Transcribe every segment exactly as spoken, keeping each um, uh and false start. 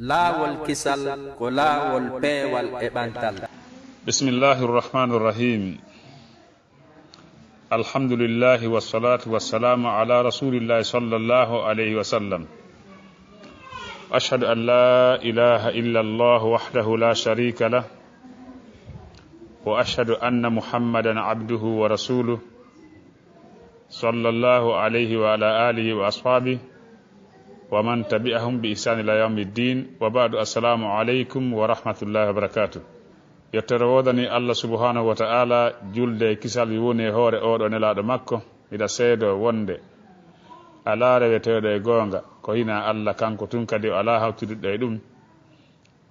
Laawol kisal ko laawol peewal e ɓantal. بسم الله الرحمن الرحيم. الحمد لله والصلاة والسلام على رسول الله صلى الله عليه وسلم. أشهد أن لا إله إلا الله وحده لا شريك له، وأشهد أن محمدا عبده ورسوله، صلى الله عليه وعلى آله وأصحابه ومن تبعهم بإحسان إلى يوم الدين، وبعد، السلام عليكم ورحمة الله وبركاته. Yettere woodani Allah subhanahu wa ta'ala, julde e kisal woni e hoore oɗo nelaaɗo makko. Miɗa seedo wonde alaa reweteeɗo e goonga ko hinaa Allah, kanko tun kadi o alaa hawtidiɗɗo e ɗum.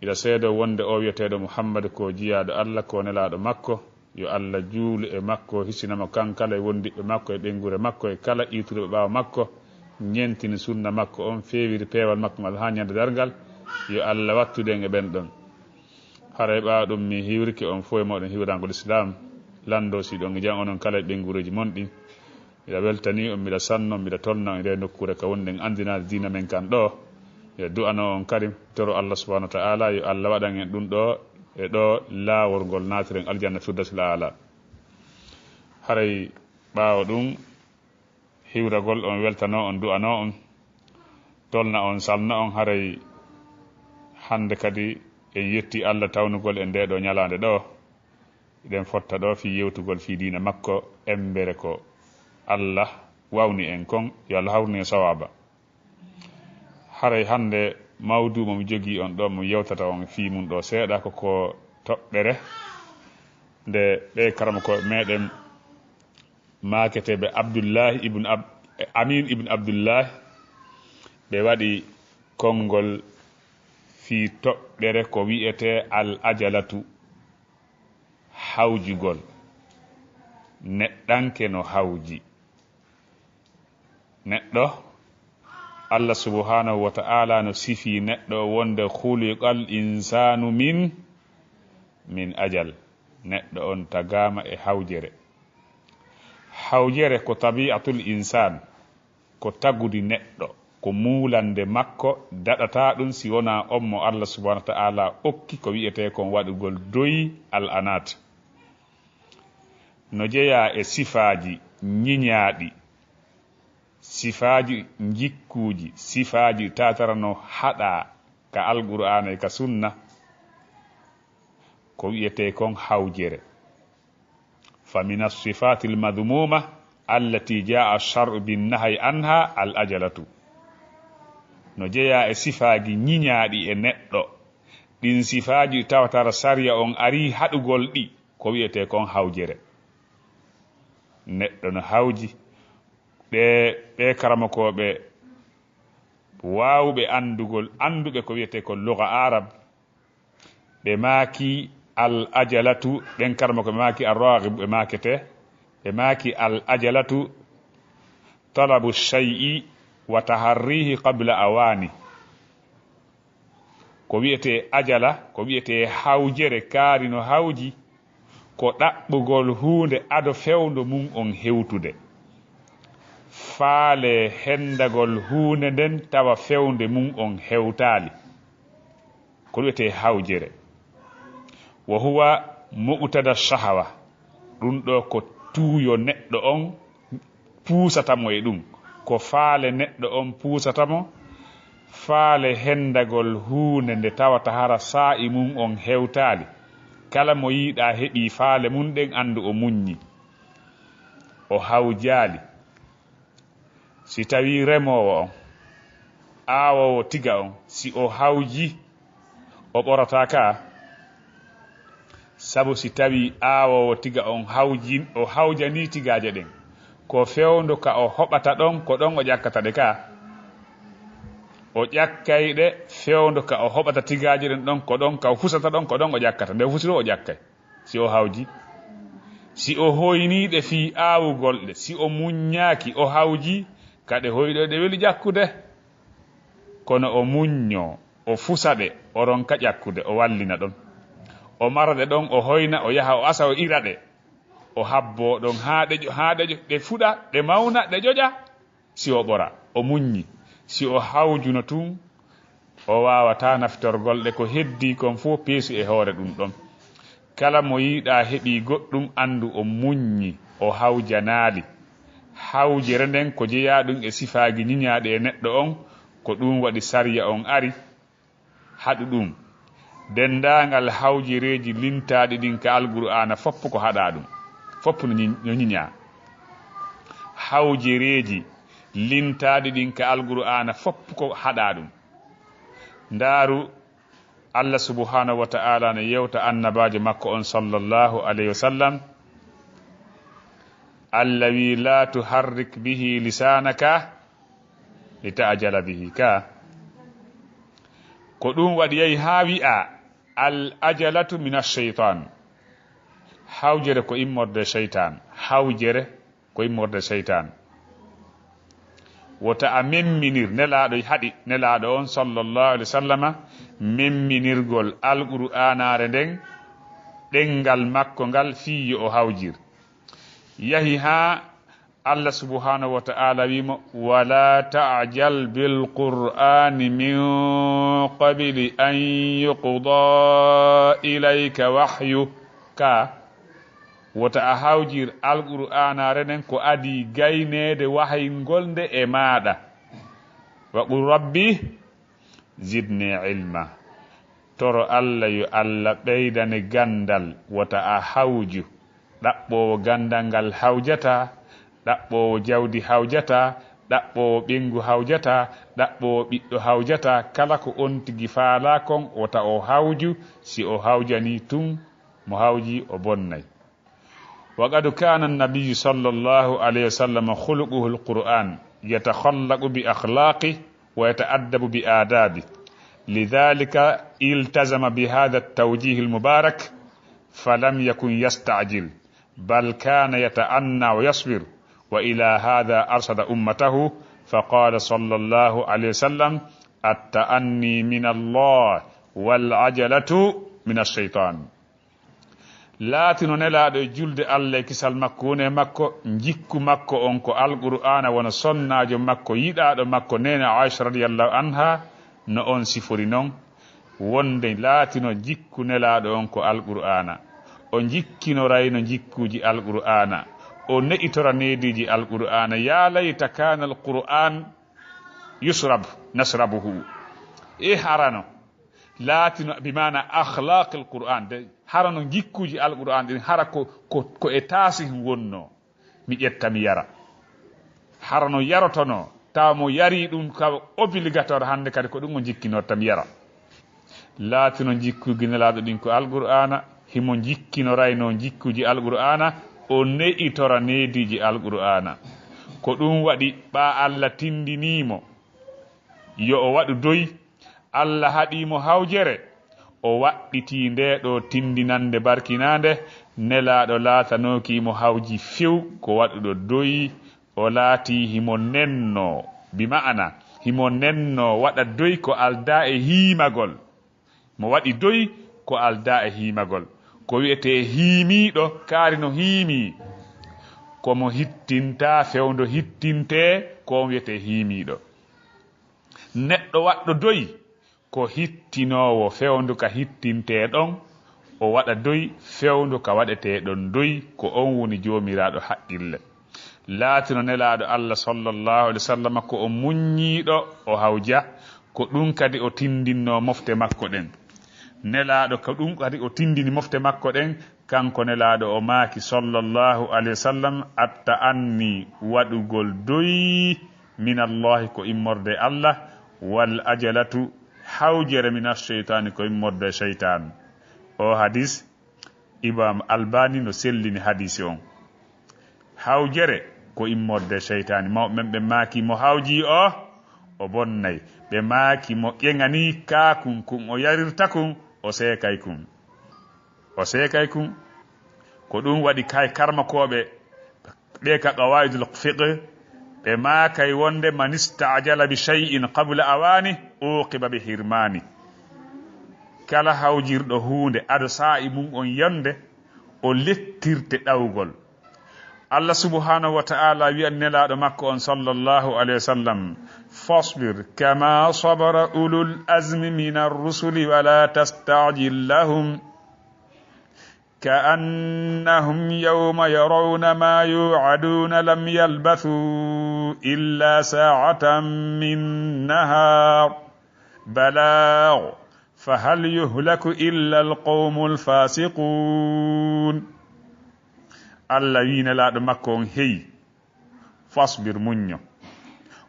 Miɗa seedo wonde o wi'eteeɗo Muhammad ko jiyaaɗo Allah, ko nelaaɗo makko. Yo Allah juulu e makko, hisina mo kankala e wondiɓɓe makko e ɓeynguure makko e kala iwtuɗo ɓe ɓaawo makko, ñentini sunna makko on, feewiri peewal makko ngal haa ñande darngal. Yo Allah wattude en e ɓen ɗon. Haray ɓaawo ɗum mi hiwrike on fof e mooɗon hiwrangol Islam, lanndo si ɗon e jam onon kala e ɓeynguureeji mon ɗin. Miɗa weltanii on, miɗa sanno, miɗa tolna on e nde nokkuure ka wonɗen anndinaade diina men kan ɗo. Miɗa du'anoo on kadi, toro Allah subhanahu wa ta'ala, yo Allah waɗan en ɗum ɗo e ɗo laawol ngol naatiren aljanna firdawsil aala. Haray ɓaawo ɗum, hiwragol on weltanoo on, du'anoo on, tolna on, salna on, haray hannde kadi en yetti Allah tawnugol en nde ɗo ñalaande ɗo. Eɗen fotta ɗo fii yewtugol fii diina makko, embere ko Allah wawni en kon, yo Allah hawrun en sawaaba. Haray hannde mawdu mo mi jogii on ɗo, mo yewtata on fii mun ɗo seeɗa, ko ko toɓɓere nde ɓe karamokooɓe meɗen maaketeeɓe Abdullahi ibn Ab-, Amin ibn Abdullahi, ɓe waɗi konngol fii toɓɓere ko wi'etee al ajalatu, hawjugol. Neɗɗanke no hawji. Neɗɗo, Allah subhanahu wa ta'ala no sifii neɗɗo wonde khuliqal insanu min, min ajal. Neɗɗo on tagaama e hawjere. Hawjere ko tabi'atul insan, ko tagudi neɗɗo, ko muulande makko, daɗataa ɗum si wonaa on mo Allah subhanahu wa ta'ala okki ko wi'etee kon waɗugol doyi al anat. No jeyaa e sifaaji ñiñaaɗi, sifaaji njikkuuji, sifaaji taatara no haɗaa ka Alqur'aana e ka Sunna, ko wi'etee kon hawjere. Fa min as-sifaatil madhmuuma allati jaa ash-shar'u bin nahyi anha al ajalatu. No jeyaa e sifaaji ñiñaaɗi e neɗɗo, ɗin sifaaji tawatara sariya on arii haɗugol ɗi, ko wi'etee kon hawjere. Neɗɗo no hawji, ɓe, ɓe karamokooɓe waawuɓe anndugol, annduɓe ko wi'etee ko luga arab, ɓe maaki al ajalatu, ɓen karamokooɓe maaki ar-Raghib, ɓe maakete, ɓe maaki al ajalatu talabu shay'i wa taharrihi qabla awani. Ko wi'etee ajala, ko wi'etee hawjere, kaari no hawji, ko ɗaɓɓugol huunde ado fewndo mum on hewtude. Faale hendagol huunde nden tawa fewnde mum on hewtaali. Ko wi'etee hawjere. Wa huwa muqtada shahawa. Ɗum ɗo ko tuuyo neɗɗo on puusata mo e ɗum. Ko faale neɗɗo on puusata mo, faale hendagol huunde nde tawata hara saa'i mum on hewtaali. Kala mo yiiɗaa heɓii faale mum ɗen, anndu o muññi. O hawjaali. Si tawii remoowo on, aawoowo tiga on, si o hawji, o ɓorataa ka. Sabu si tawii aawoowo tiga on hawji, o hawjanii tigaaje ɗen, ko fewndo ka o hoɓata ɗon, ko ɗon o ƴakkata ɗe ka. O ƴakkay ɗe fewndo ka o hoɓata tigaaje ɗen ɗon, ko ɗon ka o fusata ɗon, ko ɗon o ƴakkata. Nde o fusiro o ƴakkay. Si o hawji, si o hoynii ɗe fii aawugol ɗe, si o muññaaki, o hawji, ka ɗe hoyɗo ɗe weli ƴakkude. Kono o muññoo, o fusa ɗe, o ronka ƴakkude, o wallina ɗon. O mara ɗe ɗon, o hoyna, o yaha, o asa, o ira ɗe. O habboo ɗon haa ɗe ƴo-, haa ɗe ƴo-, ɗe fuɗa, ɗe mawna, ɗe ƴoƴa. Si o ɓora, o muññi. Si o hawjuno tun, O waawataa naftorgol ɗe, ko heddii kon fof peesu e hoore ɗum ɗon. Kala mo yiiɗaa heɓii goɗɗum, anndu o muññi, o hawjanaali. Hawjere nden ko jeyaa ɗum e sifaaji ñiñaaɗi e neɗɗo on, ko ɗum waɗi sariya on ari, haɗu ɗum. Denndaangal hawjereeji lintaaɗi ɗin ka Alqur'aana fof ko haɗaa ɗum, fof no ñi-, no ñiñaa. Hawjereeji lintaaɗi ɗin ka Alqur'aana fof ko haɗaa ɗum. Ndaaru, Allah subhanahu wa ta'ala no yewta annabaajo makko on sallallahu alayhi wa sallam. Allah wi, "La tuharrik bihi lisanaka li ta'jala bihi." Ka. Ko ɗum waɗi yahi haa wi'a, "Al ajalatu min ash-shaytan." Hawjere ko immorde shaytan. Hawjere ko immorde seytaan. Wota a memminir, Nelaaɗo haɗi, Nelaaɗo on sallallahu alaihi wasallama, memminirgol Alqur'aanaare nden, ɗenngal makko ngal, fii yo o hawjir. Yahi haa Allah subhanahu wa ta'ala wi mo, "Wala ta'jal bil Qur'ani min qabli an yuqda ilayka wahyu." Ka, wota a hawjir Alqur'aanaare nden ko adii gayneede wahayingol nde e maaɗa. Wa qul rabbi zidni ilma. Toro Allah yo Allah ɓeydane ganndal, wota a hawju. Ɗaɓɓoowo ganndal ngal hawjataa, ɗaɓɓoowo jawdi hawjataa, ɗaɓɓoowo ɓeyngu hawjataa, ɗaɓɓoowo ɓiɗɗo hawjataa. Kala ko on tigi faalaa kon, wota o hawju. Si o hawjanii tun, mo hawji o bonnay. وقد كان النبي صلى الله عليه وسلم خلقه القرآن، يتخلق بأخلاقه ويتأدب بآدابه، لذلك التزم بهذا التوجيه المبارك، فلم يكن يستعجل، بل كان يتأنى ويصبر، وإلى هذا أرشد أمته، فقال صلى الله عليه وسلم: "التأني من الله، والعجلة من الشيطان." Laatino Nelaaɗo e julde Allah e kisal makko woni e makko, njikku makko on ko Alqur'aana, wona sonnaajo makko, yiɗaaɗo makko, neene Aisha radiyallahu anha, no on sifori non, wonde laatino njikku Nelaaɗo on ko Alqur'aana. O njikkinorayno njikkuuji Alqur'aana, o ne'itora neediiji Alqur'aana. "Ya layta kana Alqur'an yusrab, nasrabuhu." E harano laatino, bi maana akhlaqil Qur'an, de harano njikkuuji Alqur'aan ɗin, hara ko, ko, ko e taasi wonnoo, mi ƴetta mi yara. Harano yarotono, tawa mo yari ɗum ka obligatoire, hannde kadi ko ɗum o njikkinorta mi yara. Laatino njikkuuji Nelaaɗo ɗin ko Alqur'aana, himo njikkinorayno njikkuuji Alqur'aana, o ne'itora neediiji Alqur'aana. Ko ɗum waɗi ɓaa Allah tindinii mo yo o waɗu doy, Allah haɗii mo hawjere, o waɗɗitii ndee ɗoo tindinannde barkinaande. Nelaaɗo laatanooki mo hawji few ko waɗuɗo doy, o laatii himo nennoo, bi ma'ana himo nennoo waɗa doy ko aldaa e hiimagol. Mo waɗi doy ko aldaa e hiimagol. Ko wi'etee hiimiiɗo, kaari no hiimii, ko mo hittintaa fewndo hittintee, ko on wi'etee hiimiiɗo. Neɗɗo waɗɗo doy ko hittinoowo fewndo ka hittintee ɗon, o waɗa doy fewndo ka waɗetee ɗon doy, ko on woni Joomiraaɗo haqqille. Laatino Nelaaɗo Allah sallallahu alaihi wasallam ko o muññiiɗo, o hawja, ko ɗum kadi o tindinnoo mofte makko ɗen. Nelaaɗo ko ɗum kadi o tindini mofte makko ɗen, kanko Nelaaɗo o maaki sallallahu alaihi wasallam, "At-ta'anni, waɗugol doy, min Allahi, ko immorde Allah, wal ajalatu, hawjere, min ash-shaytani, ko immorde shaytan." O hadis, Imam Albani no sellini hadisi on. Hawjere ko immorde shaytani. Mawɓe men ɓe maaki mo hawji o, o bonnay. Ɓe maaki mo ƴeŋani kaakun kun o yarirta kun, o seekay kun. O seekay kun. Ko ɗum waɗi kay karmakooɓe ɓe ka qawaidul fiqh, ɓe maakay wonde, "Man ista'jala bi shay'in qabla awani, uqiba bi hirmani." Kala hawjirɗo huunde ado saa'i mum on yonde, o lettirte ɗawgol. Allah subhanahu wa ta'ala wi'an Nelaaɗo makko on sallallahu alaihi wasallam, فاصبر كما صبر أولو العزم من الرسل ولا تستعجل لهم كأنهم يوم يرون ما يوعدون لم يلبثوا إلا ساعة من نهار بلاغ فهل يهلك إلا القوم الفاسقون. Allah wi nelaaɗo makko on, hey, fasbir, muñño.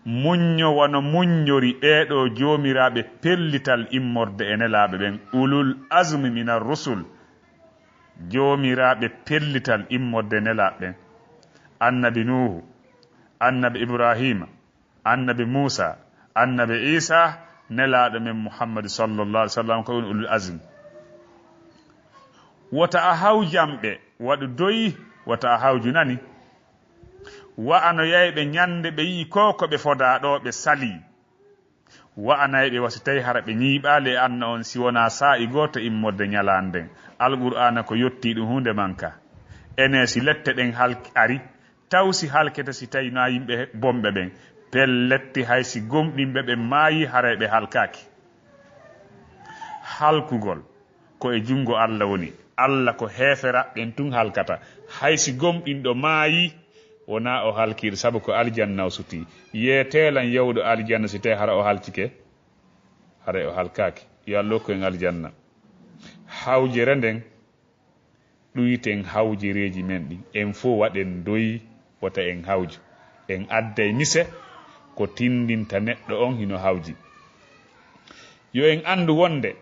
Muñño wano muññori ɓee ɗoo joomiraaɓe pellital immorde e nelaaɓe ɓen, ulul azmi minar rusul, joomiraaɓe pellital immorde e nelaaɓe ɓen. Annabi Nuuhu, Annabi Ibraahiima, Annabi Muusa, Annabi Iisa, nelaaɗo men Muhammadu sallallahu alaihi wasallam, ko on ulul azmi. Wota a hawjan ɓe, waɗu doyi, wota a hawju, nani? Wa'anoyay ɓe ñande ɓe yi'i ko ko ɓe fodaa ɗoo, ɓe salii. Wa'anay ɓe wa si tawi hara ɓe ñiiɓaali e anna on, si wonaa saa'i gooto immorde ñalaande nden. Alqur'aana ko yottii ɗum huunde manka. Enee, si lette ɗen halk-, ari, taw si halkete si tawi naa yimɓe he-, bonɓe ɓen? Pelletti, hay si gomɗinɓe ɓen maayii, haray ɓe halkaaki. Halkugol ko e junngo Allah woni. Allah ko heeferaaɓe ɓen tun halkata. Hay si gomɗinɗo maayii, wonaa o halkiiɗo, sabu ko aljanna o sutii. Yeetee lan yahuɗo aljanna si tawii hara o halkike? Haray o halkaaki. Yo Allah okku en aljanna. Hawjere nden, ɗuyten hawjereeji men ɗin. En fow waɗen doyi, wota en hawju. En adday mise ko tindinta neɗɗo on hino hawji. Yo en anndu wonde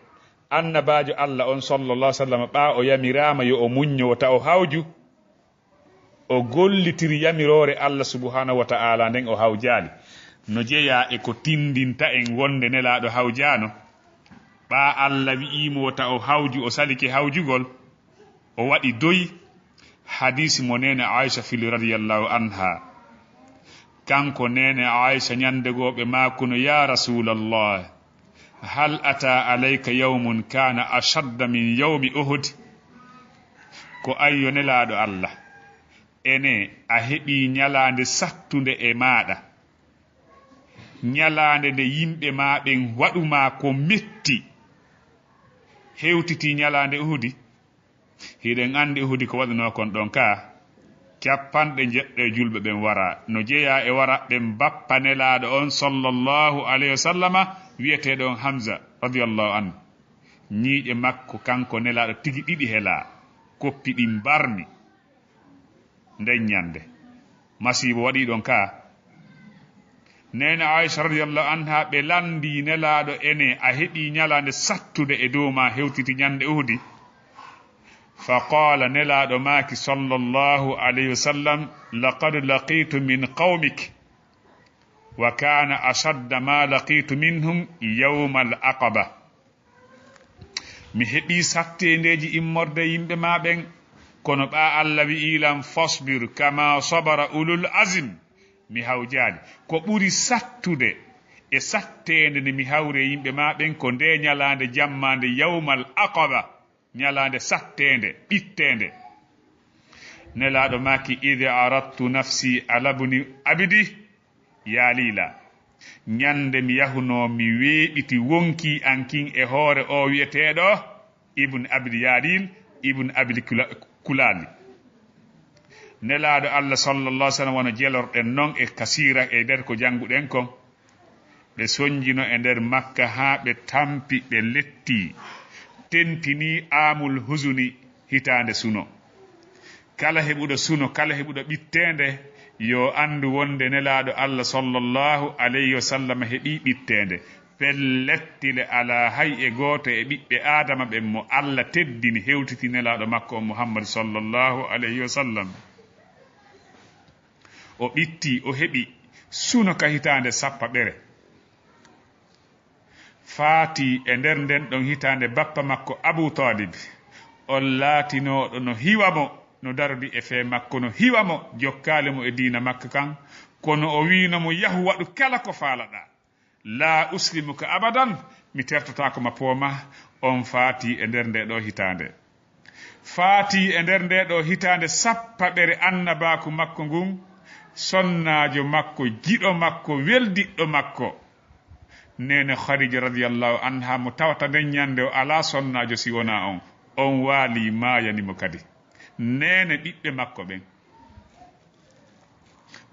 Annabaajo Allah on, sallallahu alaihi wasallam, ɓaa o yamiraama yo o muñño, wota o hawju, o gollitiri yamiroore Allah subhanahu wa ta'ala nden, o hawjaali. No jeyaa e ko tindinta en wonde Nelaaɗo hawjaano. Ɓaa Allah wi'ii mo wota o hawju, o salike hawjugol, o waɗi doyi. Hadiisi mo neene Aisha fili radiyallahu anha. Kanko neene Aisha ñande goo ɓe maakuno, "Ya Rasulallah, hal ata alayka yawmun kana ashadda min yawmi Uhud?" Ko an yo Nelaaɗo Allah, ene a heɓii ñalaande sattunde e maaɗa? Ñalaande nde yimɓe maa ɓen waɗu maa ko metti, hewtitii ñalaande Uhudi? Hiɗen anndi Uhudi ko waɗunoo kon ɗon ka, capanɗe njeɗɗo e julɓe ɓen wara. No jeyaa e wara ɓen bappa Nelaaɗo on, sallallahu alayhi wa sallama, wi'eteeɗo on Hamza, radiyallahu anhu. Ñiiƴe makko kanko Nelaaɗo tigi ɗiɗi helaa, koppi ɗin mbarmi. Nden ñande, masiibo waɗii ɗon ka. Neene Aisha radiyallahu anha, ɓe lanndii Nelaaɗo, ene a heɓii ñalaande sattude e dow maa hewtiti ñande Uhudi? Fa qaala, Nelaaɗo maaki, sallallahu alayhi wa sallam, laqad laqitu min qawmik, wa kana ashadda ma laqitu minhum yawmal aqaba. Mi heɓii satteendeeji immorde yimɓe maa ɓen, kono ɓaa Allah wi'ii lan, "Fasbir kama sabara ulul azm." Mi hawjaali. Ko ɓuri sattude e satteende nde mi hawri e yimɓe maa ɓen, ko ndee ñalaande jammaande yawmal aqaba, ñalaande satteende, ɓitteende. Nelaaɗo maaki, "Idh aradtu nafsi ala bni abdi Yalila." Ñande mi yahunoo, mi weeɓiti wonkii an kin e hoore oo wi'eteeɗo Ibn Abil Yalil, Ibn Abil Kula-, Kulali. Nelaaɗo Allah sallallahu alaihi wasallam, wano jelorɗen non e kasiira e nder ko jannguɗen kon. Ɓe sonjino e nder Makka haa ɓe tampi, ɓe letti, tentinii aamul huzuni, hitaande suno. Kala heɓuɗo suno, kala heɓuɗo ɓitteende, yo anndu wonde Nelaaɗo Allah sallallahu alayhi wa sallam heɓii ɓitteende. Pellet tile alaa hay e gooto e ɓiɓɓe Aadama ɓen mo Allah teddini, hewtiti Nelaaɗo makko on Muhammad sallallahu alayhi wa sallam. O ɓitti, o heɓi suno ka hitaande sappaɓere. Faati e nder nden ɗon hitaande, bappa makko Abu Talib, on laatinooɗo no hiwa mo, no darodi e fee makko no hiwa mo, jokkaali mo e diina makko kan, kono o wiino mo, "Yahu, waɗu kala ko faalaɗaa. Laa uslimuka abadan, mi tertotaako ma pooma." On faati e nder nde ɗoo hitaande. Faati e nder nde ɗoo hitaande sappaɓere annabaaku makko ngun, sonnaajo makko, jiɗo makko, weldiɗɗo makko, Neene Khadija radiyallahu anha mo tawata nden ñande o alaa sonnaajo si wonaa on. On waali maayani mo kadi. Neene ɓiɓɓe makko ɓen.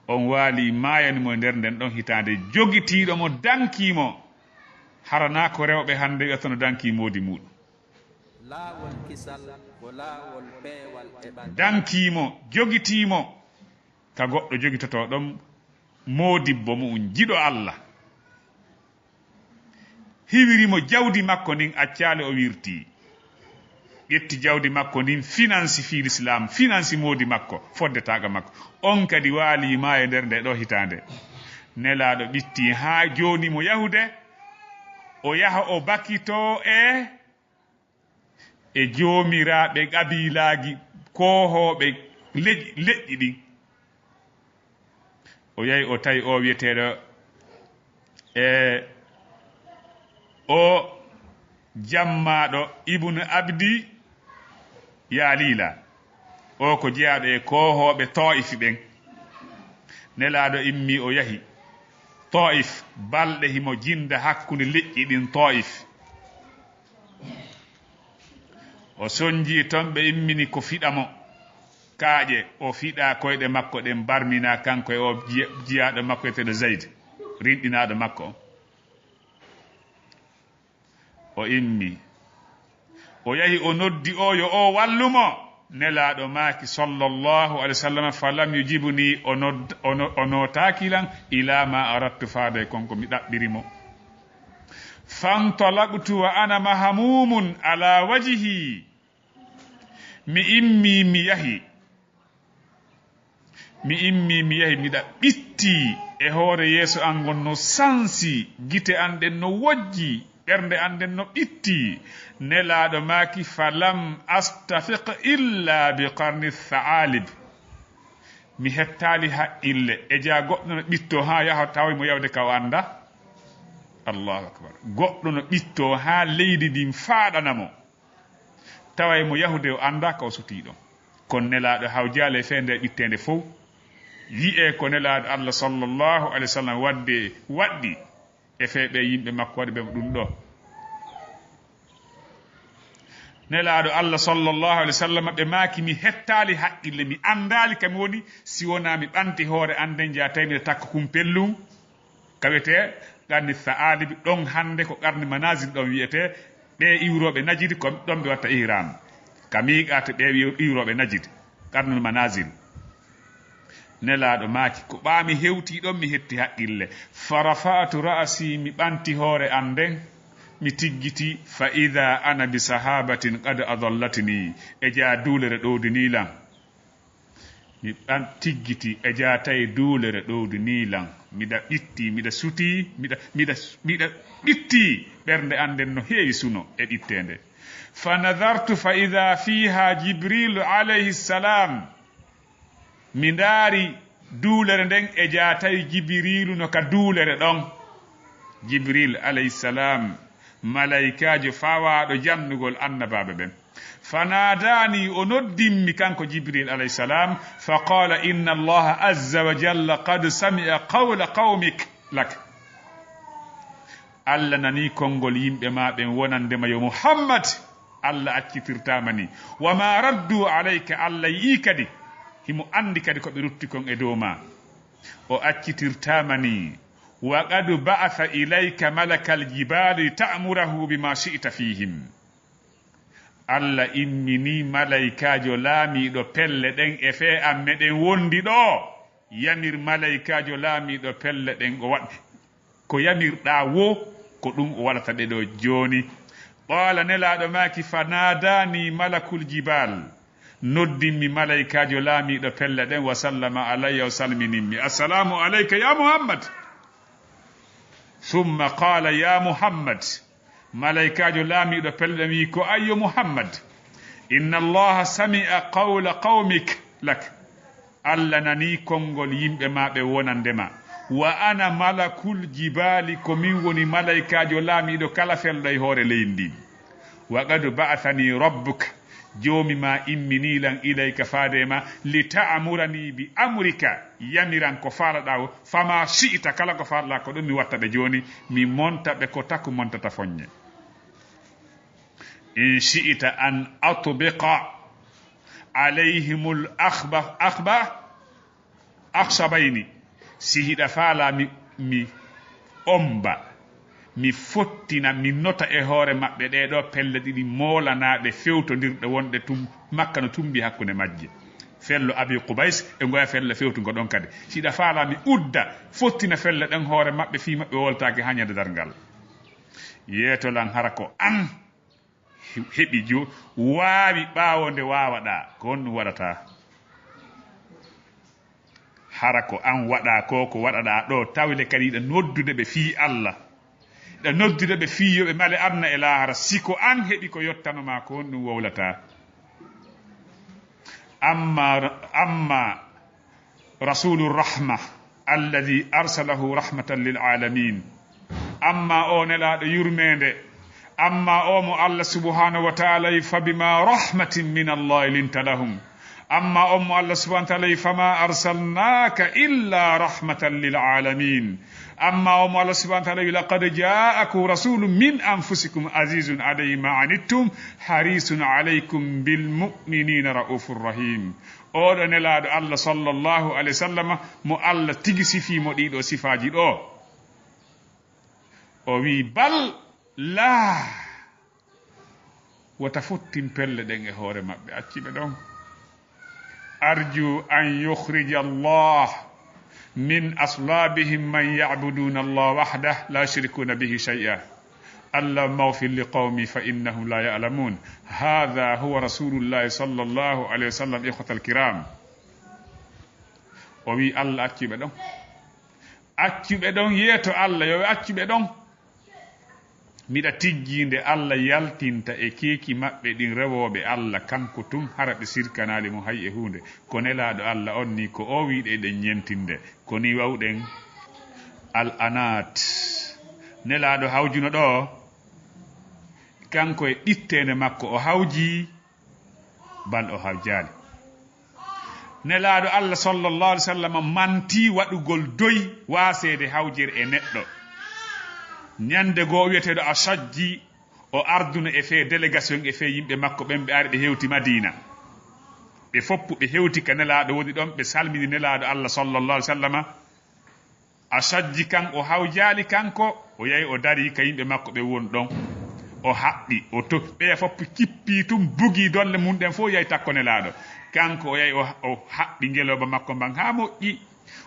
On waali maayani mo e nder nden ɗon hitaande, jogitiiɗo mo, dankii mo. Haranaa ko rewɓe hannde wi'ata no dankii moodi muuɗum. Laawol kisal ko laawol peewal e ɓalli. Dankii mo, jogitii mo ka goɗɗo jogitotoo ɗon moodibbo mu'un, jiɗo Allah. Hiwiri mo jawdi makko ndin, accaali o wirtii. Ƴetti jawdi makko ndin, finansi fii Lislaam, finansi moodi makko, fodde taaga makko. On kadi waali maayo nder nde ɗoo hitaande. Nelaaɗo ɓitti haa jooni mo yahude, o yaha o bakitoo e e joomiraaɓe qabiilaaji koohooɓe leƴ-, leƴƴi ɗin. O yahi o tawi o wi'eteeɗo e o jammaaɗo Ibnu Abdi Yalila. O ko jeyaaɗo e koohooɓe Taif ɓen. Nelaaɗo immi o yahi Taif, balɗe himo jinda hakkunde leƴƴi ɗin Taif. O sonjii ton, ɓe immini ko fiɗa mo kaaƴe, o fiɗa koyɗe makko ɗen, barmina kanko e o jiya-, jiyaaɗo makko eteeɗo Zayd, rinɗinaaɗo makko on. O immi. O yahi o noddi o yo o wallu mo. Nelaaɗo maaki sallallahu alayhi wa sallam, "Falam yujibni", o nod-, o no-, o nootaaki lan, "ila ma aradtu", faade kon ko mi ɗaɓɓiri mo. "Fantalaqtu wa ana mahamumun ala wajhi." Mi immi, mi yahi. Mi immi, mi yahi, miɗa ɓitti e hoore yeeso an ngon no sansi, gite an ɗen no wojji, ɓernde an nden no ɓitti. Nelaaɗo maaki, "Falam astafiq illa bi qarni tha'alib." Mi hettaali haqqille, e jaa goɗɗo no ɓitto haa yaha tawa mo yawde ka o annda. Allahu akbar. Goɗɗo no ɓitto haa leydi ndin faaɗana mo. Tawa e mo yahude o annda ka o sutii ɗon. Kono Nelaaɗo hawjaali e fee nde ɓitteende fow. Yi'ee ko Nelaaɗo Allah sallallahu alayhi wa sallam wadde, waɗɗi e fee ɓee yimɓe makko waɗi ɓe mo ɗum ɗoo. Nelaaɗo Allah sallallahu alayhi wa sallam, ɓe maaki, "Mi hettaali haqqille, mi anndaali ka mi woni, si wonaa mi ɓanti hoore an nden, jaa tawi miɗa takka kumpellun." Ka wiyetee qarni Sa'alibi, ɗon hannde ko qarni Manazil ɗon wiyetee, ɓee iwrooɓe Najidi ko ɗon ɓe watta ihram. Ka miiqaati ɓee iw-, iwrooɓe Najidi, qarnul Manazil. Nelaaɗo maaki, ko ɓaa mi hewtii ɗon mi hetti haqqille. Fa rafa'tu ra'si, mi ɓanti hoore an nden, mi tiggiti, fa idha ana bi sahabatin qad adallatni, e jaa duulere ɗowdinii lan. Mi ɓan-, tiggiti e jaatay duulere ɗowdi nii lan. Miɗa ɓitti, miɗa suti, miɗa, miɗa, miɗa ɓitti. Ɓernde an nden no heewi suno e ɓitteende. Fa nadartu fa ida fiha Jibrilu alayhi salam. Mi ndaari duulere nden e jaatay Jibiriilu no ka duulere ɗon. Jibril alayhi salam, malaykaajo fawaaɗo jannugol annabaaɓe ɓen. Fanadani, o noddimmi kanko Jibril alayhi salam, fa qala, inna Allaha azza wa jalla qad sami'a qawla qawmik lak. Allah nani konngol yimɓe ma ɓen wonande ma yo Muhammad, Allah accitirtaama ni. Wa ma raddu alayka, Allah yi'i kadi, himo anndi kadi ko ɓe rutti kon e dow ma. O accitirtaama ni. Wa qad ba'atha ilayka malakal jibali ta'murahu bima shi'ta fihim. Allah immini malaykaajo laamiiɗo pelle ɗen e fee an meɗen wondi ɗoo. Yamir malaykaajo laamiiɗo pelle ɗen o waɗ-, ko yamirɗaa woo, ko ɗum o waɗata ɗe ɗoo jooni. Qaala, Nelaaɗo maaki, fa naadaani malakul jibal. Noddinmi malaykaajo laamiiɗo pelle ɗen, wa sallama alayya, o salminimmi. Assalaamu alayka ya Muhammad. Summa qaala, ya Muhammad. Malaykaajo laamiiɗo pelle ɗen wi'i, ko ayyo Muhammad. Inna Allaha sami'a qawla qawmik lak. Allah nanii konngol yimɓe maa ɓe wonande ma. Wa ana malakul jibaali, ko min woni malaykaajo laamiiɗo kala felɗo e hoore leydi ndin. Wa qad ba'athani rabbuk. Joomi ma immini lan ilayka faade e ma, li ta'murani bi amrika, yamiran ko faalaɗaa o, fama shi'ta, kala ko faalaɗaa ko ɗum mi watta ɓe jooni, mi monta ɓe ko taku montata foññe. In shi'ta an atbiqa alayhimul akhba-, akhba-, akhshabayni, si hiɗa faalaa mi, mi omba, mi fottina, mi nota e hoore maɓɓe ɗee ɗoo pelle ɗiɗi moolanaaɗe fewtondirɗe wonɗe tun Makka no tumbi hakkunde majje. Fello Abi Qubays e ngoya fello fewtungo ɗon kadi. Si hiɗa faalaa mi udda, fottina felle ɗen hoore maɓɓe fii maɓɓe woltaaki haa ñande darngal. Yeeto lan hara ko an he-, heɓi jo-, waawi ɓaawo nde waawaɗaa, ko honɗum waɗataa? Hara ko an waɗaa ko, ko waɗaɗaa ɗoo, tawle kadi hiɗa noddude ɓe fii Allah. Hiɗa noddude ɓe fii yo ɓe male aduna e laahara. Si ko an heɓi ko yottano maa, ko honɗum wowlataa? Amma, amma Rasulu rahma, alladhi arsalahu rahmatan lil alamin. Amma o nelaaɗo yurmeende, amma o mo Allah subhanahu wa ta'ala wi, "Fa bima rahmatin min Allah linta lahum." Amma on mo Allah subhanahu wa ta'ala wi, "Fama arsalnaka illa rahmatan lil alamin." Amma on mo Allah subhanahu wa ta'ala wi, "Laqad ja'akum rasulun min anfusikum azizun alayhi ma anittum harisun alaykum bil mu'minina ra'ufur rahim." Oɗo nelaaɗo Allah sallallahu alayhi wa sallama mo Allah tigi sifii mo ɗiɗo sifaaji ɗo. O wi, "Bal laa." Wota fottin pelle ɗen e hoore maɓɓe, acci ɓe ɗon. Arju an yukhrija Allah min aslabihim man ya'buduna Allah wahdah la yushrikuna bihi shay'a. Allahumma ighfir li qawmi fa innahum la ya'lamun. Hadha huwa rasulullahi sallallahu alayhi wa sallam, ikhwatal kiram. O wi Allah accu ɓe ɗon. Accu ɓe ɗon, yeeto Allah, yo ɓe accu ɓe ɗon. Miɗa tijjii nde Allah yaltinta e keeki maɓɓe ɗin rewooɓe Allah, kanko tun, hara ɓe sirkanaali mo hay e huunde. Ko nelaaɗo Allah on ni, ko o wi'i ɗe ɗen ñentinde. Ko ni wawɗen al anaat. Nelaaɗo hawjuno ɗo, kanko e ɗitteende makko o hawji, bal o hawjaali. Nelaaɗo Allah sallallahu alaihi wasallam manti waɗugol doy waaseede hawjere e neɗɗo. Ñande goo wi'eteeɗo Ashajji o arduna e fee délégation e fee yimɓe makko ɓen, ɓe ari ɓe hewti Madina. Ɓe foppu ɓe hewti ka nelaaɗo woni ɗon, ɓe salmini nelaaɗo Allah sallallahu alaihi wasallam. Ashajji kan o hawjaali kanko, o yahi o darii ka yimɓe makko ɓe woni ɗon. O haɓɓi, o to-, ɓeya fof kippii tun, bugii dolle mun ɗen fof, yahi takko nelaaɗo. Kanko o yahi o, o haɓɓi ngelooba makko mban haa moƴƴi.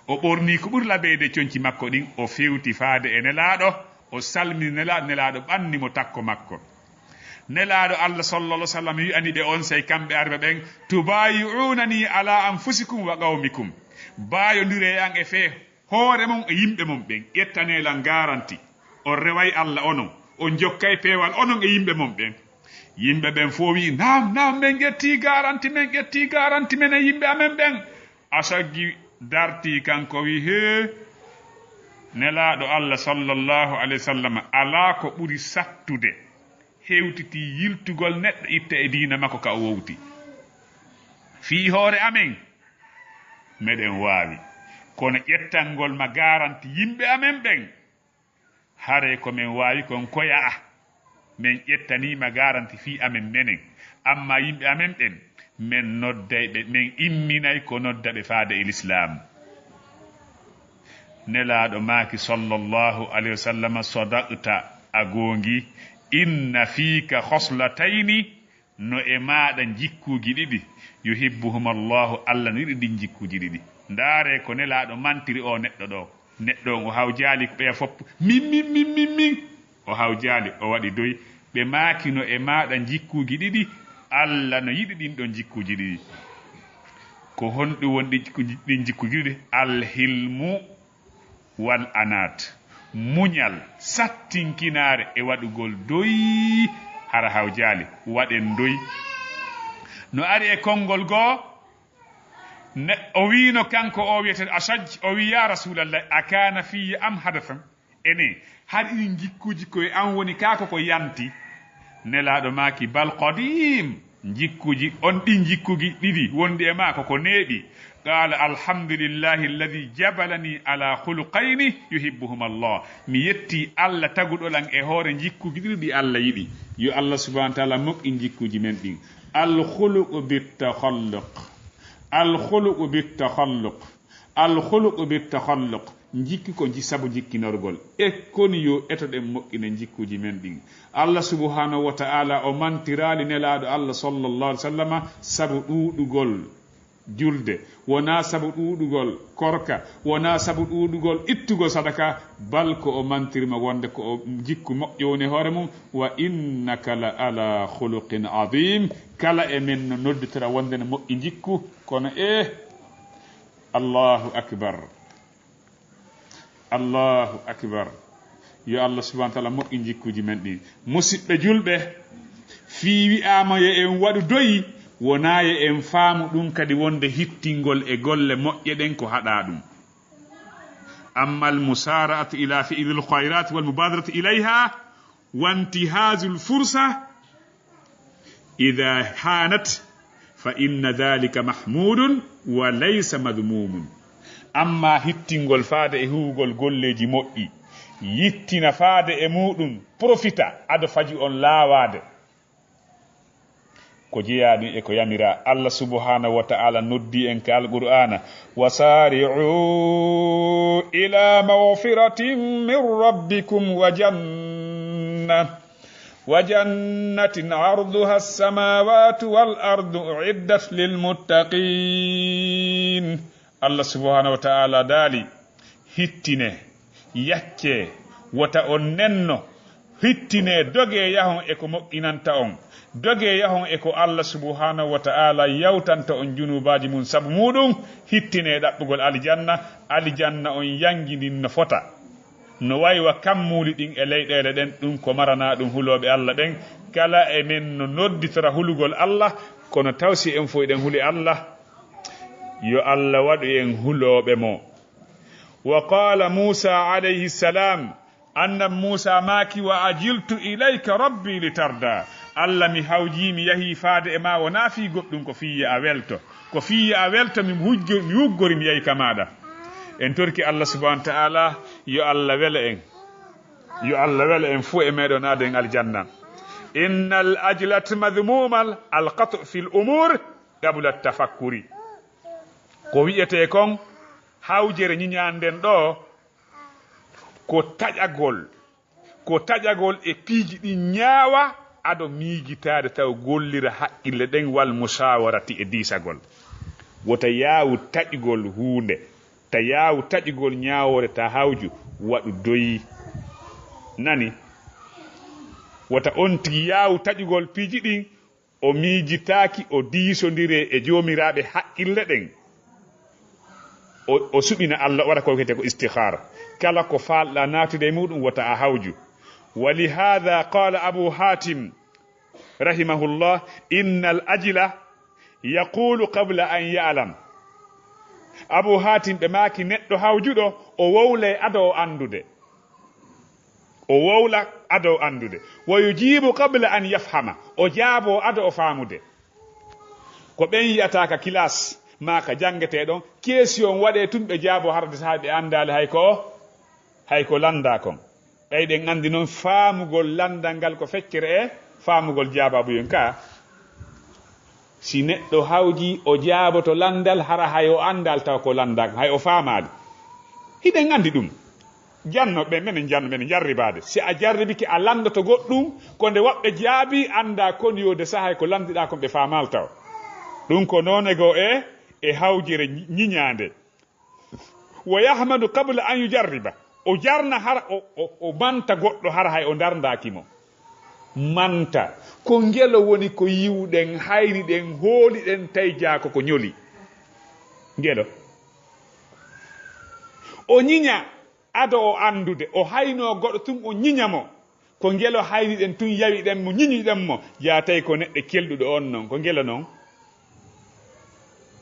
O ɓornii ko ɓuri labeede conci makko ɗin, o fewti faade e nelaaɗo, o salmini nelaaɗo, nelaaɗo ɓanni mo takko makko. Nelaaɗo Allah sallallahu alaihi wasallam wi'ani ɓe onsay kamɓe arɓe ɓen, "Tubayi'unani ala anfusikum wa qawmikum." Baayondiree e an e fee hoore mon e yimɓe mon ɓen, ƴettanee lan garanti. On reway Allah onon, on jokkay peewal onon e yimɓe mon ɓen. Yimɓe ɓen fof wi'i, "Naam, naam, men ƴettii garanti, men ƴettii garanti men e yimɓe amen ɓen." Ashajji dartii kanko wi'i, "Hee, nelaaɗo Allah sallallahu alaihi wasallam, alaa ko ɓuri sattude hewtitii yiltugol neɗɗo itta e diina makko ka o wowti. Fii hoore amen, meɗen waawi. Kono ƴettangol ma garanti yimɓe amen ɓen, hare ko men waawi kon ko ya'a. Men ƴettanii ma garanti fii amen menen. Amma yimɓe amen ɓen, men nodday ɓe, men imminay ko nodda ɓe faade e Lislaam." Nelaaɗo maaki sallallahu alaihi wasallam, "Sadaqta, a goongi, inna fiika khoslatayni, no e maaɗa jikkuuji ɗiɗi, yuhibbuhuma Allahu, Allah no yiɗi ɗin jikkuuji ɗiɗi." Ndaaree ko nelaaɗo mantiri o neɗɗo ɗo. Neɗɗo on o hawjaali ko ɓeya fof, "Min, min, min, min, min." O hawjaali, o waɗi doy. Ɓe maaki, "No e maaɗa jikkuuji ɗiɗi, Allah no yiɗi ɗin ɗon jikkuuji ɗiɗi." Ko honɗum woni ɗin jikkuuji, ɗin jikkuuji ɗiɗi? Alhilmu wal anaat, muñal, sattinkinaare e waɗugol doy. Hara hawjaali, waɗen doy. No ari e konngol goo, ne, o wiino kanko o wi'ete Ashaj, o wi, "Ya Rasulallah, a kana fiyya am hadathan?" Ene, hari ɗin jikkuuji ko e an woni kaa ko ko yanti? Nelaaɗo maaki, "Bal qadim." Jikkuji, on ɗin jikkuji ɗiɗi wonɗi e maa ko ko neeɓi. Qaala, "Alhamdulillahi alladhi jabalani ala khuluqayni yuhibbuhuma Allah." Mi yetti Allah taguɗo lan e hoore jikkuji ɗiɗi ɗi Allah yiɗi. Yo Allah subhanahu wa ta'ala moƴƴin jikkuji men ɗin. Al khuluqu bit takhalluq. Al khuluqu bit takhalluq. Al khuluqu bit takhalluq. Jikki ko ji-, sabu jikkinorgol. E koni yo etoɗen moƴƴinen jikkuji men ɗin. Allah subhanahu wa ta'ala o mantiraali Nelaaɗo Allah sallallahu alaihi wasallama sabu ɗuuɗugol julde, wonaa sabu ɗuuɗugol korka, wonaa sabu ɗuuɗugol ittugol sadaka, bal ko o mantirma wonde ko o jikku moƴƴo woni e hoore mum. "Wa innaka la ala khuluqin azim." Kala e men no nodditora wonde no moƴƴi jikku, kono e Allahu akbar. Allahu akbar. Yo Allah subhanahu wa ta'ala moƴƴin jikkuji men ɗin. Musiɓɓe julɓe, fii wi'aama yo en waɗu doyi, wonaa yo en faamu ɗum kadi wonde hittingol e golle moƴƴe ɗen ko haɗaa ɗum. Amma al musara'atu ila fi'lil khayrat wal mubadaratu ilayha wa intihazul fursa idha hanat, fa inna dhalika mahmudun wa laysa madhmumun. Amma hittingol faade e huwugol golleeji moƴƴi, yittina faade e muɗum, profita, ado faji on laawaade. Ko jeyaa ɗum e ko yamiraa. Allah subhanahu wa ta'ala noddi en ka Alqur'aana, "Wa sari'u ila maghfiratin min rabbikum wa janna, wa jannatin arduha as-samawati wal ardu u'iddat lil muttaqin." Allah subhanahu wa ta'ala daali, "Hittine, yacce, wota on nenno, hittine, doge yahon e ko moƴƴinanta on, doge yahon e ko Allah subhanahu wa ta'ala yawtanta on junuubaaji mum sabu muɗum, hittine ɗaɓɓugol aljanna, aljanna on yangidin no fota." No waywa kammuuli ɗin e leyɗeele ɗen, ɗum ko maranaa ɗum hulooɓe Allah ɓen. Kala e men no nodditora hulugol Allah, kono taw si en fof eɗen huli Allah, yo Allah waɗu en hulooɓe mo. Wa qala Musa alayhi salam, Annabi Muusaa maaki, "Wa ajiltu ilayka rabbi litarda." Allah, mi hawjii, mi yahii faade e maa, wonaa fii goɗɗum, ko fii yo a welto. Ko fii yo a welto, mi hujjo-, mi wuggori, mi yahi ka maaɗa. En torki Allah subhaanahu wa ta'aala, yo Allah wele en. Yo Allah wele en fuu e meeɗon, aaden aljanna. Innal ajlata madhmuumal, al qat'u fil umuur qabla tafakkuri. Ko wi'etee kon, hawjere ñiñaande nden ɗoo, ko taƴagol, ko taƴagol e piiji ɗin ñaawa, ado miijitaade taw gollira haqqille ɗen, wal musaawarati e diisagol. Wota yaawu taƴugol huunde, ta yaawu taƴugol ñaawoore, ta hawju, waɗu doyi. Nani? Wota on tigi yaawu taƴugol piiji ɗin, o miijitaaki, o diisondiree e joomiraaɓe haqqille ɗen. O, o suɓina Allah, o waɗa ko wiyetee ko istikhaara. Kala ko faalɗaa naatude e muɗum, wota a hawju. Wa li haadha qaala Abu Haatim, rahimahullah, "Innal ajila yaqulu qabla an ya'lam." Abu Haatim ɓe maaki, neɗɗo hawjuɗo, o wowlay ado o anndude. O wowla ado o anndude. Wa yujibu qabla an yafhama. O jaaboo ado o faamude. Ko ɓen yi'ataa ka kilaas maa ka janngetee ɗon, keesiyon waɗee tun ɓe jaaboo, harde sahaa ɓe anndaali hay ko, hay ko lanndaa kon. Ɓay ɗen anndi non faamugol lanndal ngal ko feccere e faamugol jaabaabuyon ka. Si neɗɗo hawji, o jaaboto lanndal, hara hay o anndaali taw ko lanndaa, hay o faamaali. Hiɗen anndi ɗum. Janno ɓe, menen janno, menen jarribaade. Si a jarribike, a lanndoto goɗɗum, ko nde woɓɓe jaabii, anndaa kon yo de sahay ko lanndiɗaa kon ɓe faamaali taw. Ɗum ko noone goo e, e hawjere ñi-, ñiñaande. Wa yahmadu qabla an yujarriba. O jarna hara, o, o, o manta goɗɗo hara hay o ndarndaaki mo. Manta, ko ngelo woni ko yiwuɗen, hayniɗen, hooliɗen, tawi jaa ko ko ñoli. Ngelo. O ñiña ado o anndude, o haynoo goɗɗo tun o ñiña mo. Ko ngelo hayniɗen tun, yawiɗen mo, ñiñiɗen mo, jaa tawi ko neɗɗo kelɗuɗo on non. Ko ngelo non.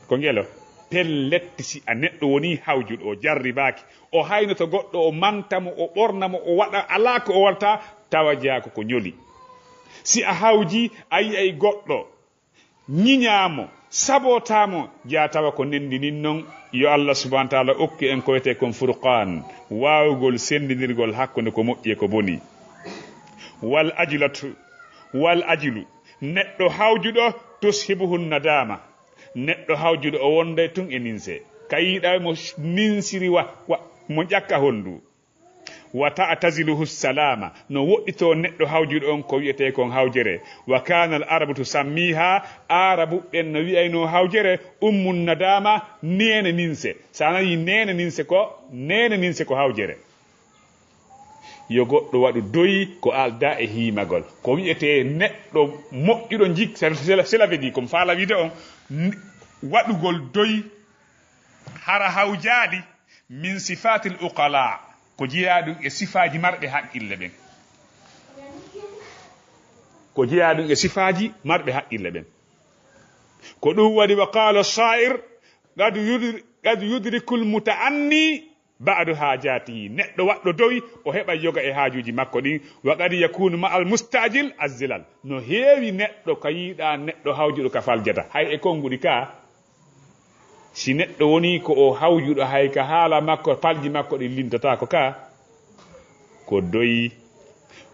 Ko ngelo. Pellet, si a neɗɗo woni hawjuɗo, o jarribaaki, o haynoto goɗɗo, o manta mo, o ɓorna mo, o waɗa alaa ko o waɗata, tawa jaa ko ko ñoli. Si a hawji, a yi'ay goɗɗo, ñiñaa mo, sabotaa mo, jaa tawa ko nendinin non. Yo Allah subhanahu wa taala okku en ko wiyetee kon furqaan, waawugol senndindirgol hakkunde ko moƴƴi e ko boni. Wal ajlatu, wal ajlu, neɗɗo hawjuɗo, tushibuhu nadaama. Neɗɗo hawjuɗo o wonday tun e ninse. Ka yiɗaa mo ninsiri wa, wa, mo ƴakka hondu. Wa ta'taziluhu salama, no woɗɗitoo neɗɗo hawjuɗo on ko wi'etee kon hawjere. Wa kana al arabu tusammiha, arabu ɓen no wi'aynoo hawjere ummun nadama, neene ninse. Sa nani neene ninse ko, neene ninse ko hawjere. Yo goɗɗo waɗu doyi ko aldaa e hiimagol. Ko wi'etee neɗɗo moƴƴuɗo jik, cela, cela, cela veut dire, ko mi faala wiide on, n-, waɗugol doyi hara hawjaali min sifatil uqala, ko jeyaa ɗum e sifaaji marɓe haqqille ɓen. Ko jeyaa ɗum e sifaaji marɓe haqqille ɓen. Ko ɗum waɗi wa qala sha'ir, qad yudri-, qad yudrikul muta'anni ba'du hajatihi. Neɗɗo waɗɗo doy, o heɓa yoga e haajuuji makko ɗin. Wa qad yakunu ma'al mustajil azzilal. No heewi neɗɗo ka yiɗaa neɗɗo hawjuɗo ka faljata. Hay e konguɗi ka, si neɗɗo woni ko o hawjuɗo, hay ka haala makko, palji makko ɗin lintotaako ka, ko doyi.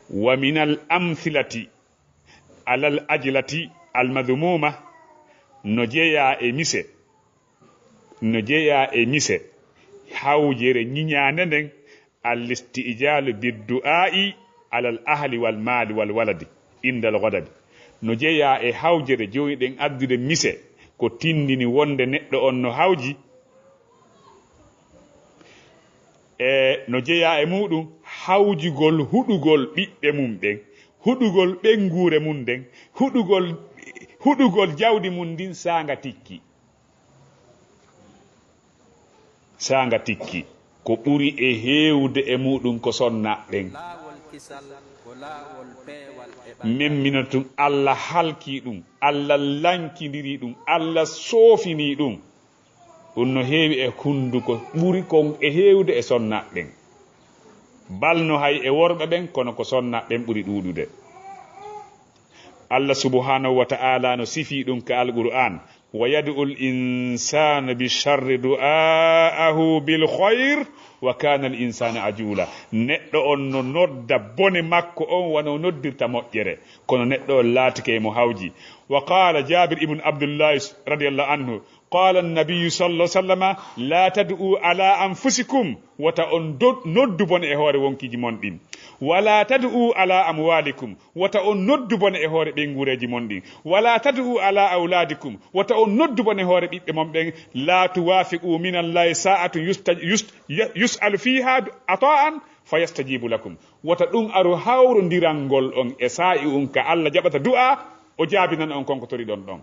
Wa minal amthilati alal ajlati almadhmuma, no jeyaa e mise, no jeyaa e mise, hawjere ñiñaande nden, al-isti'jalu biddu'a'i alal ahli wal mali wal waladi indal ghadabi. No jeyaa e hawjere jooɗiɗen addude mise ko tindini wonde neɗɗo on no hawji. E no jeyaa e muɗum hawjugol huɗugol ɓiɓɓe mum ɓen, huɗugol ɓenguure mum nden, huɗugol, huɗugol jawdi mum ndin saanga tikki. Saanga tikki, ko ɓuri e heewde e muɗum ko sonna ɓen. Memminotun, Allah halkii ɗum, Allah lankindiri ɗum, Allah soofinii ɗum. Ɗum no heewi e hunnduko ɓuri kon e heewde e sonna ɓen. Bal no hay e worɓe ɓen, kono ko sonna ɓen ɓuri ɗuuɗude. Allah subhanahu wa ta'ala no sifii ɗum ka Alqur'an, "Wa yad'u al-insanu bi sharri du'aahu bil khayr, wa kana al-insanu ajula." Neɗɗo on no nodda bone makko on wano noddirta moƴƴere, kono neɗɗo on laatike mo hawji. Wa qala Jabir ibn Abdullah radiyallahu anhu, qala an-nabiyyu sallallahu alaihi wasallam, "La tad'u ala anfusikum." Wota on do-, noddu bone e hoore wonkiji mon ɗin. "Wa la tad'u ala amwalikum." Wota on noddu bone e hoore ɓeynguureeji mon ɗin. "Wa la tad'u ala awladikum." Wota on noddu bone e hoore ɓiɓɓe mon ɓen. "La tuwafiqu min Allahi sa'atun yusta-, yust-, ya-, yus'alu fiha ata'an fa yastajibu lakum." Wota ɗum aru hawrondirangol on e saa'i on ka Allah jaɓata du'a, o jaabinana on kon ko toriɗon ɗon.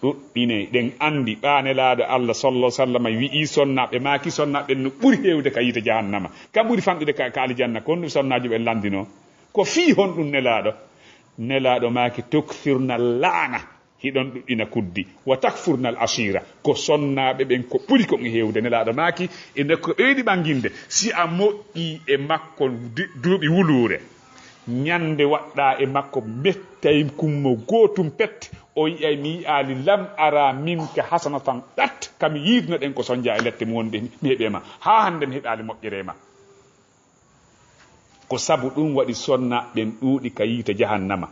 Ɗuɗɗinay ɗen anndi ɓaa Nelaaɗo Allah sallallahu alaihi wasallam wi'i sonnaaɓe maaki, sonnaaɓe ɓen no ɓuri heewde ka yiite jahannama, kam ɓuri fanɗude ka, ka aljanna. Ko honɗum sonnaajo ɓen lanndinoo? Ko fii honɗum Nelaaɗo? Nelaaɗo maaki, "Tukthirna la'ana, hiɗon ɗuɗɗina kuddi, wa takfurna al ashira." Ko sonnaaɓe ɓen ko ɓuri kon e heewde. Nelaaɗo maaki, e nde ko ɓeydi ɓanginde, si a moƴƴii e makko du-, duuɓi wuluure, ñande waɗɗaa e makko mettay kummo gootum pet, o yi'ay mi yi'aali lam ara minka hasanatan qat, ka mi yiidno ɗen ko sonja e lette mum wonde mi heɓe ma, haa hannde mi heɓaali moƴƴere ma. Ko sabu ɗum waɗi sonna ɓen ɗuuɗi ka yiite jahannama.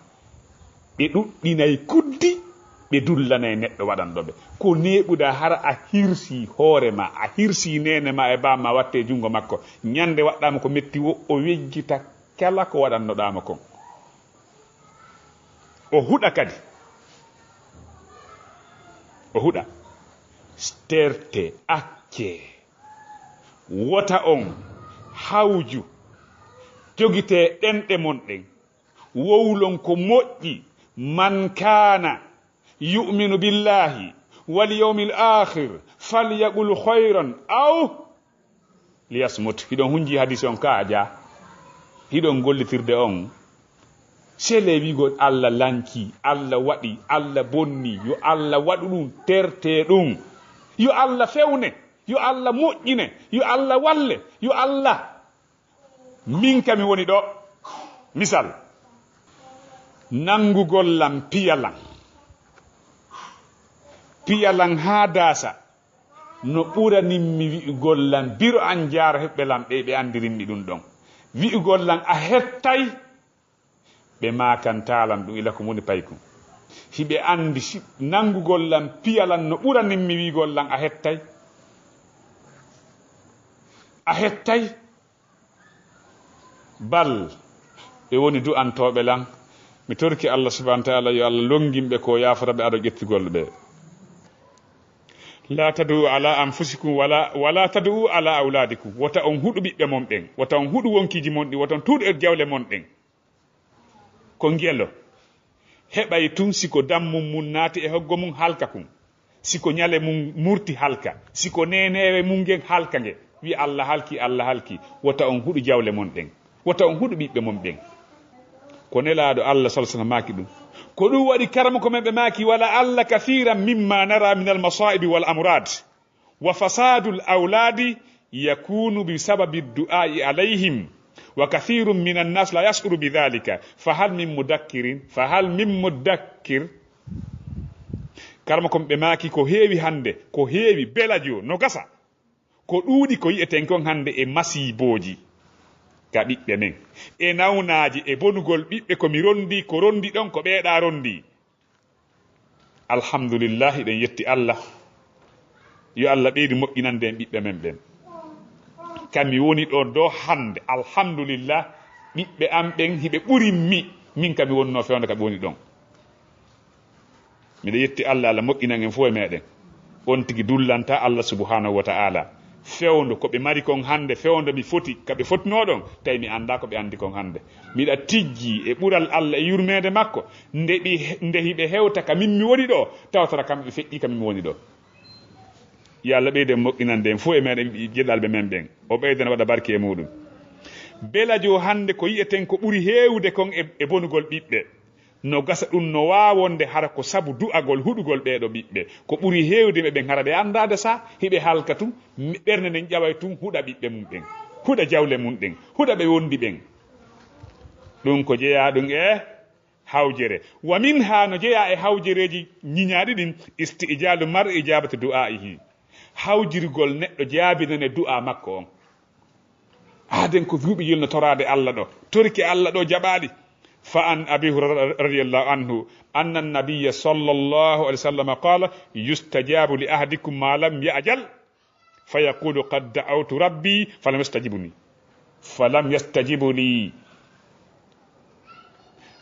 Ɓe ɗuɗɗinay kuddi, ɓe dullanay neɗɗo waɗanɗo ɓe. Ko neeɓuda hara a hirsii hoore ma, a hirsii neene ma e baam ma watte junngo makko. Ñande waɗɗaama ko metti wo, o wejjita kala ko waɗannoɗaama kon. O huɗa kadi. O huɗa. Terte, accee. Wota on hawju. Jogitee ɗenɗe mon ɗen. Wowlon ko moƴƴi. "Man kana yu'minu billahi wal yawmil akhir falyaqul khayran aw liyasmut." Hiɗon hunji hadisi on ka aja. Hiɗon gollitirde on. Sele wi'ugol Allah lanki, Allah waɗi, Allah bonni, yo Allah waɗu ɗum, terte ɗum. Yo Allah fewne, yo Allah moƴƴine, yo Allah walle, yo Allah. Min ka mi woni ɗo. Misal, nanngugol lan, piya lan. piya lan haa daasa, no ɓuranimmi wi'ugol lan, biro an jaaro heɓɓe lan ɓe, ɓe andirimmi ɗun ɗon. Wi'ugol lan a hettay, ɓe maakantaa lan ɗun ila ko woni paykun. Hiɓe andi si-, nangugol lan, piya lan no ɓuranimmi wi'ugol lan a hettay. A hettay. Bal ɓe woni du'antooɓe lan. Mi torike Allah subhanahu wa ta'ala yo Allah longin ɓe ko yaafata ɓe ado ƴettugol ɓe. La tad'u ala anfusikum wala, wala tad'u ala awladikum. Wota on huɗu ɓiɓɓe mon ɓen. Wota on huɗu wonkiiji mon ɗin. Wota on tuuɗu e jawle mon ɗen. Ko ngelo heɓay tun si ko dammum mun naati e hoggo mun halka kun. Si ko ñale mun murti halka. Si ko neeneere mun ngen halka nge. Wi Allah halki, Allah halki. Wota on huɗu jawle mon ɗen. Wota on huɗu ɓiɓɓe mon ɓen. Ko Nelaaɗo Allah sallallahu alaihi wasallam maaki ɗun. Ko ɗun waɗi karamoko men ɓe maaki, wala Allah kathiran mimma nara min al masaibi wal amrad. Wa fasadul awladi yakunu bi sababi du'ai alayhim. Wa kathirun minan nas la yash'uru bi dhalika. Fa hal min mudakkirin? Fa hal min mudakkir? Karamoko ɓe maaki ko heewi hande, ko heewi belajo no gasa. Ko ɗuuɗi ko yi'eten kon hande e masiibooji ka ɓiɓɓe men. E nawnaaji, e bonugol ɓiɓɓe ko mi rondi, ko rondi ɗon, ko ɓeeɗa rondi. Alhamdulillah, hiɗen yetti Allah. Yo Allah ɓeydu moƴƴinande en ɓiɓɓe men ɓen. Ka mi woni ɗo do hande, alhamdulillah, ɓiɓɓe am ɓen hiɓe ɓuri mi, min ka mi wonno fewndo ka ɓe woni ɗon. Miɗo yetti Allah, Allah moƴƴinan en fof e meɗen. On tigi dullanta Allah subhanahu wa ta'ala. Fewndo ko ɓe mari kon hande, fewndo mi foti, ka ɓe fotno ɗon, tawi mi anda ko ɓe andi kon hande. Miɗa tijji e ɓural Allah e yurmeende makko, nde ɓi, nde hiɓe hewta ka min mi woni ɗo, tawtara kamɓe feƴƴi ka min mi woni ɗo. Yo Allah ɓeyden moƴƴinande en fof e meɗen ɓi-, jeɗalɓe men ɓen. O ɓeydana waɗa barke e muɗum. Belajo hande ko yi'eten ko ɓuri heewude kon e, e bonugol ɓiɓɓe. No gasa ɗum no waawonde hara ko sabu du'agol huɗugol ɓeeɗo ɓiɓɓe. Ko ɓuri heewde ɓe ɓen hara ɓe anndaade sa hiɓe halka tun, mi-, ɓernde nden ƴaway tun huɗa ɓiɓɓe mum ɓen, huɗa jawle mum ɗen, huɗa ɓe wondi ɓen. Ɗum ko jeyaa ɗum e hawjere. Wa min haa no jeyaa e hawjereeji ñiñaaɗi ɗin, isti'jaalu mar'i ijaabati du'aa'ihi. Hawjirgol neɗɗo jaabinane du'a makko on. Aaden ko duuɓi yilno toraade Allah ɗo. Torike Allah ɗo jaɓaali. Fa an Abi Hurayra radiyallahu anhu, anna nabiyya sallallahu alaihi wasallam qala, "Yustajabu li ahadikum ma lam ya'jal." Fa yaqulu, "Qad da'awtu Rabbi, fa lam yastajibni." Fa lam yastajibu li.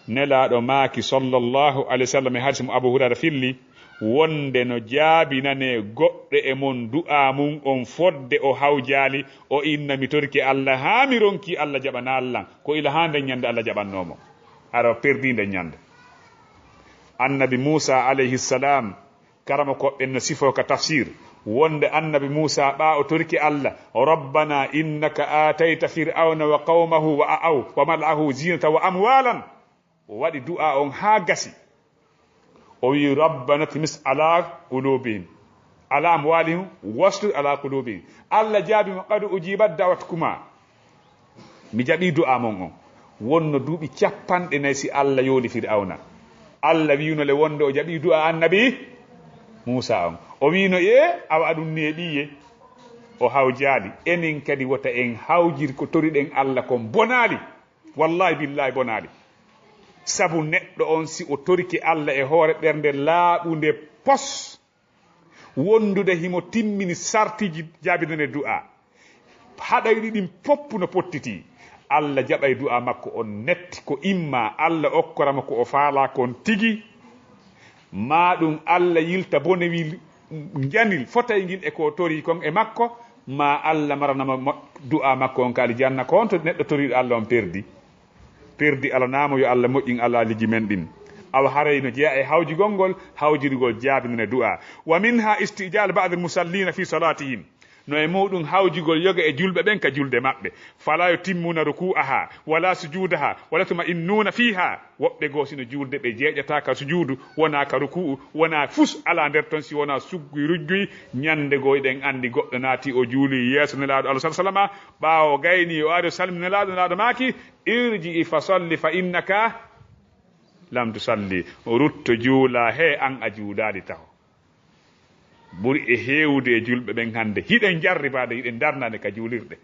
Nelaaɗo maaki, sallallahu alaihi wasallam, e hadis mo Abu Hurayra filli, wonde no jaabinane goɗɗo e mon du'a mum on fodde o hawjaali, o inna, "Mi torike Allah, haa mi ronki Allah jaɓanaali lan." Ko ila haa nden ñande Allah jaɓannoo mo. Hara o perdii nden ñande. Annabi Muusa alayhi salam, karamokooɓe ɓen no sifoo ka tafsir, wonde Annabi Muusa ɓaa o torike Allah, "Rabbana innaka aatayta Fir'awna wa qawmahu wa a'aw wa mala'ahu zinatan wa amwalan." O waɗi du'a on haa gasi. O wi'i, "Rabbana tmis ala qulubihim, ala amwalihim wastur ala qulubihim." Allah jaabi mo, "Qad ujibat da'watukuma." Mi jaɓi du'a mon on. Wonno duuɓi capanɗe nayi si Allah yooli Fir'awna. Allah wi'uno le wonde o jaɓi du'a Annabi Muusa on. O wi'no, "Ee, awa aɗum neeɓiye." O hawjaali. Enen kadi wota en hawjir ko toriɗen Allah kon bonaali. Wallahi billahi bonaali. Sabu neɗɗo on si o torike Allah e hoore ɓernde laaɓunde pos, wondude himo timmini sartiji jaabinane du'a, haɗayɗi ɗin poppu no pottiti, Allah jaɓay du'a makko on netti, ko imma Allah okkoramo ko o faala kon tigi, maa ɗum Allah yilta bonewil njanil fotay ngil e ko tori kon e makko, maa Allah maranamo mo-, du'a makko on ka aljanna. Ko honto neɗɗo toriiɗo Allah on perdi? Perdi alanaamo, yo Allah moƴƴin alaaliji men ɗin. Awa haray no jeyaa e hawjugol ngol, hawjirgol jaabinane du'a. Wa minha istijal ba'd al musallina fi salatihim. No e muɗum hawjugol yoga e julɓe ɓen ka julde maɓɓe. Fala yutimmuna ruku'aha, wala sujudaha, wala tuma'innuna fiha. Woɓɓe goo sino juulde ɓe jeeƴata ka sujuudu, wona ka ruku'u, wona fus ala nder ton si wona sugguy rujjuy. Ñande goo eɗen andi goɗɗo naati o juuli yeeso Nelaaɗo Allah sallallahu alaihi wasallama, ɓaawo gayni o ari o salmini Nelaaɗo, Nelaaɗo maaki, "Irji'i fa salli fa innaka lam tusalli." Rutto juula he an a juulaali taho. Ɓuri e heewde e julɓe ɓen hannde, hiɗen jarribaade, hiɗen darnaade ka juulirɗe.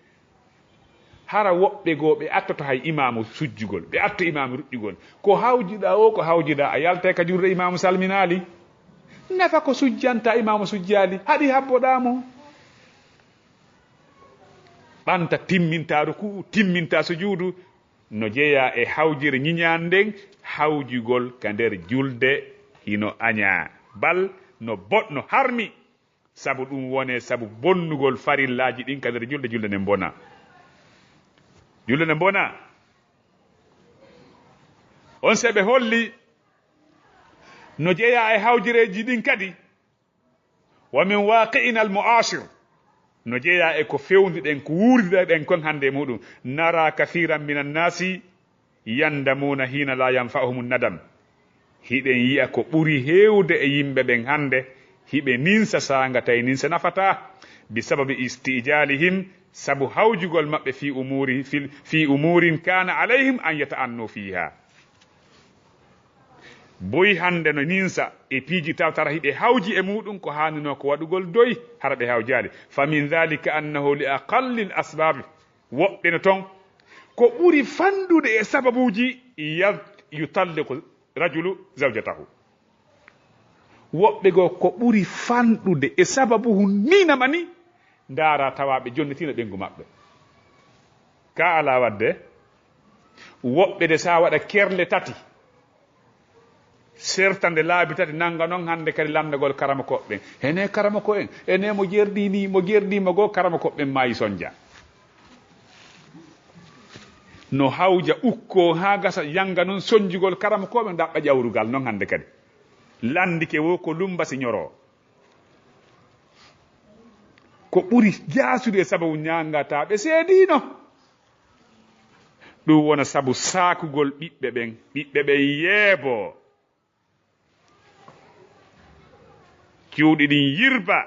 Hara woɓɓe goo, ɓe attoto hay imaamu sujjugol, ɓe atto imaamu ruƴƴugol. Ko hawjiɗaa o, ko hawjiɗaa, a yaltay ka juulirde imaamu salminaali. Nafa ko sujjanta imaamu sujjaali, haɗi habboɗaa mo. Ɓanta timminta ruku'u, timminta sujuudu, no jeyaa e hawjere ñiñaande nden, hawjugol ka nder julde hino añaa, bal no bot-, no harmi, sabu ɗum wonee sabu bonnugol farillaaji ɗin ka nder julde, julde nden bonaa. Julde nden bonaa. On se ɓe holli no jeyaa e hawjereeji ɗin kadi, wa min waaqi'ina al-mu'aasir, no jeyaa e ko fewndiɗen, ko wuuridiɗen kon hannde e muɗum, nara kathiran min annaasi yandamuuna hiina laa yanfa'uhumu nadam. Hiɗen yi'a ko ɓuri heewde e yimɓe ɓen hannde, hiɓe ninsa saanga tawi ninsa nafataa, bi sababi istijaalihim, sabu hawjugol maɓɓe fii umuuri, fil-, fii umuurin kaana alayhim an yata'annu fiihaa. Boy hannde no ninsa e piiji tawtara hiɓe hawji e muɗum ko haanunoo ko waɗugol doy, hara ɓe hawjaali. Fa min dhalika annahu li aqallil asbaabi. Woɓɓe no ton ko ɓuri fanɗude e sababuuji, ya-, yutalliqu rajulu zawjatahu. Woɓɓe goo ko ɓuri fanɗude e sababu hun ninama ni, ndaara tawa ɓe jonnitiino ɓeyngu maɓɓe. Ka alaa waɗde, woɓɓe de sa waɗa kerle tati, sertande laabi tati, nanga non hannde kadi lanndagol karamokooɓe ɓen. Ene karamoko en, ene mo jerdi ni, mo jerdi mo goo, karamokooɓe ɓen maayi sonja. No hawja ukkoo haa gasa, yanga non sonjugol karamokooɓe, ɗaɓɓa ƴawrugal non hannde kadi. Lanndike wo ko lumbasi ñoroo. Ko ɓuri jaasude e sababu ñaangataa ɓe seediino. Ɗum wona sabu saakugol ɓiɓɓe ɓen, ɓiɓɓe ɓen yeeboo. Cuuɗi ɗin yirba.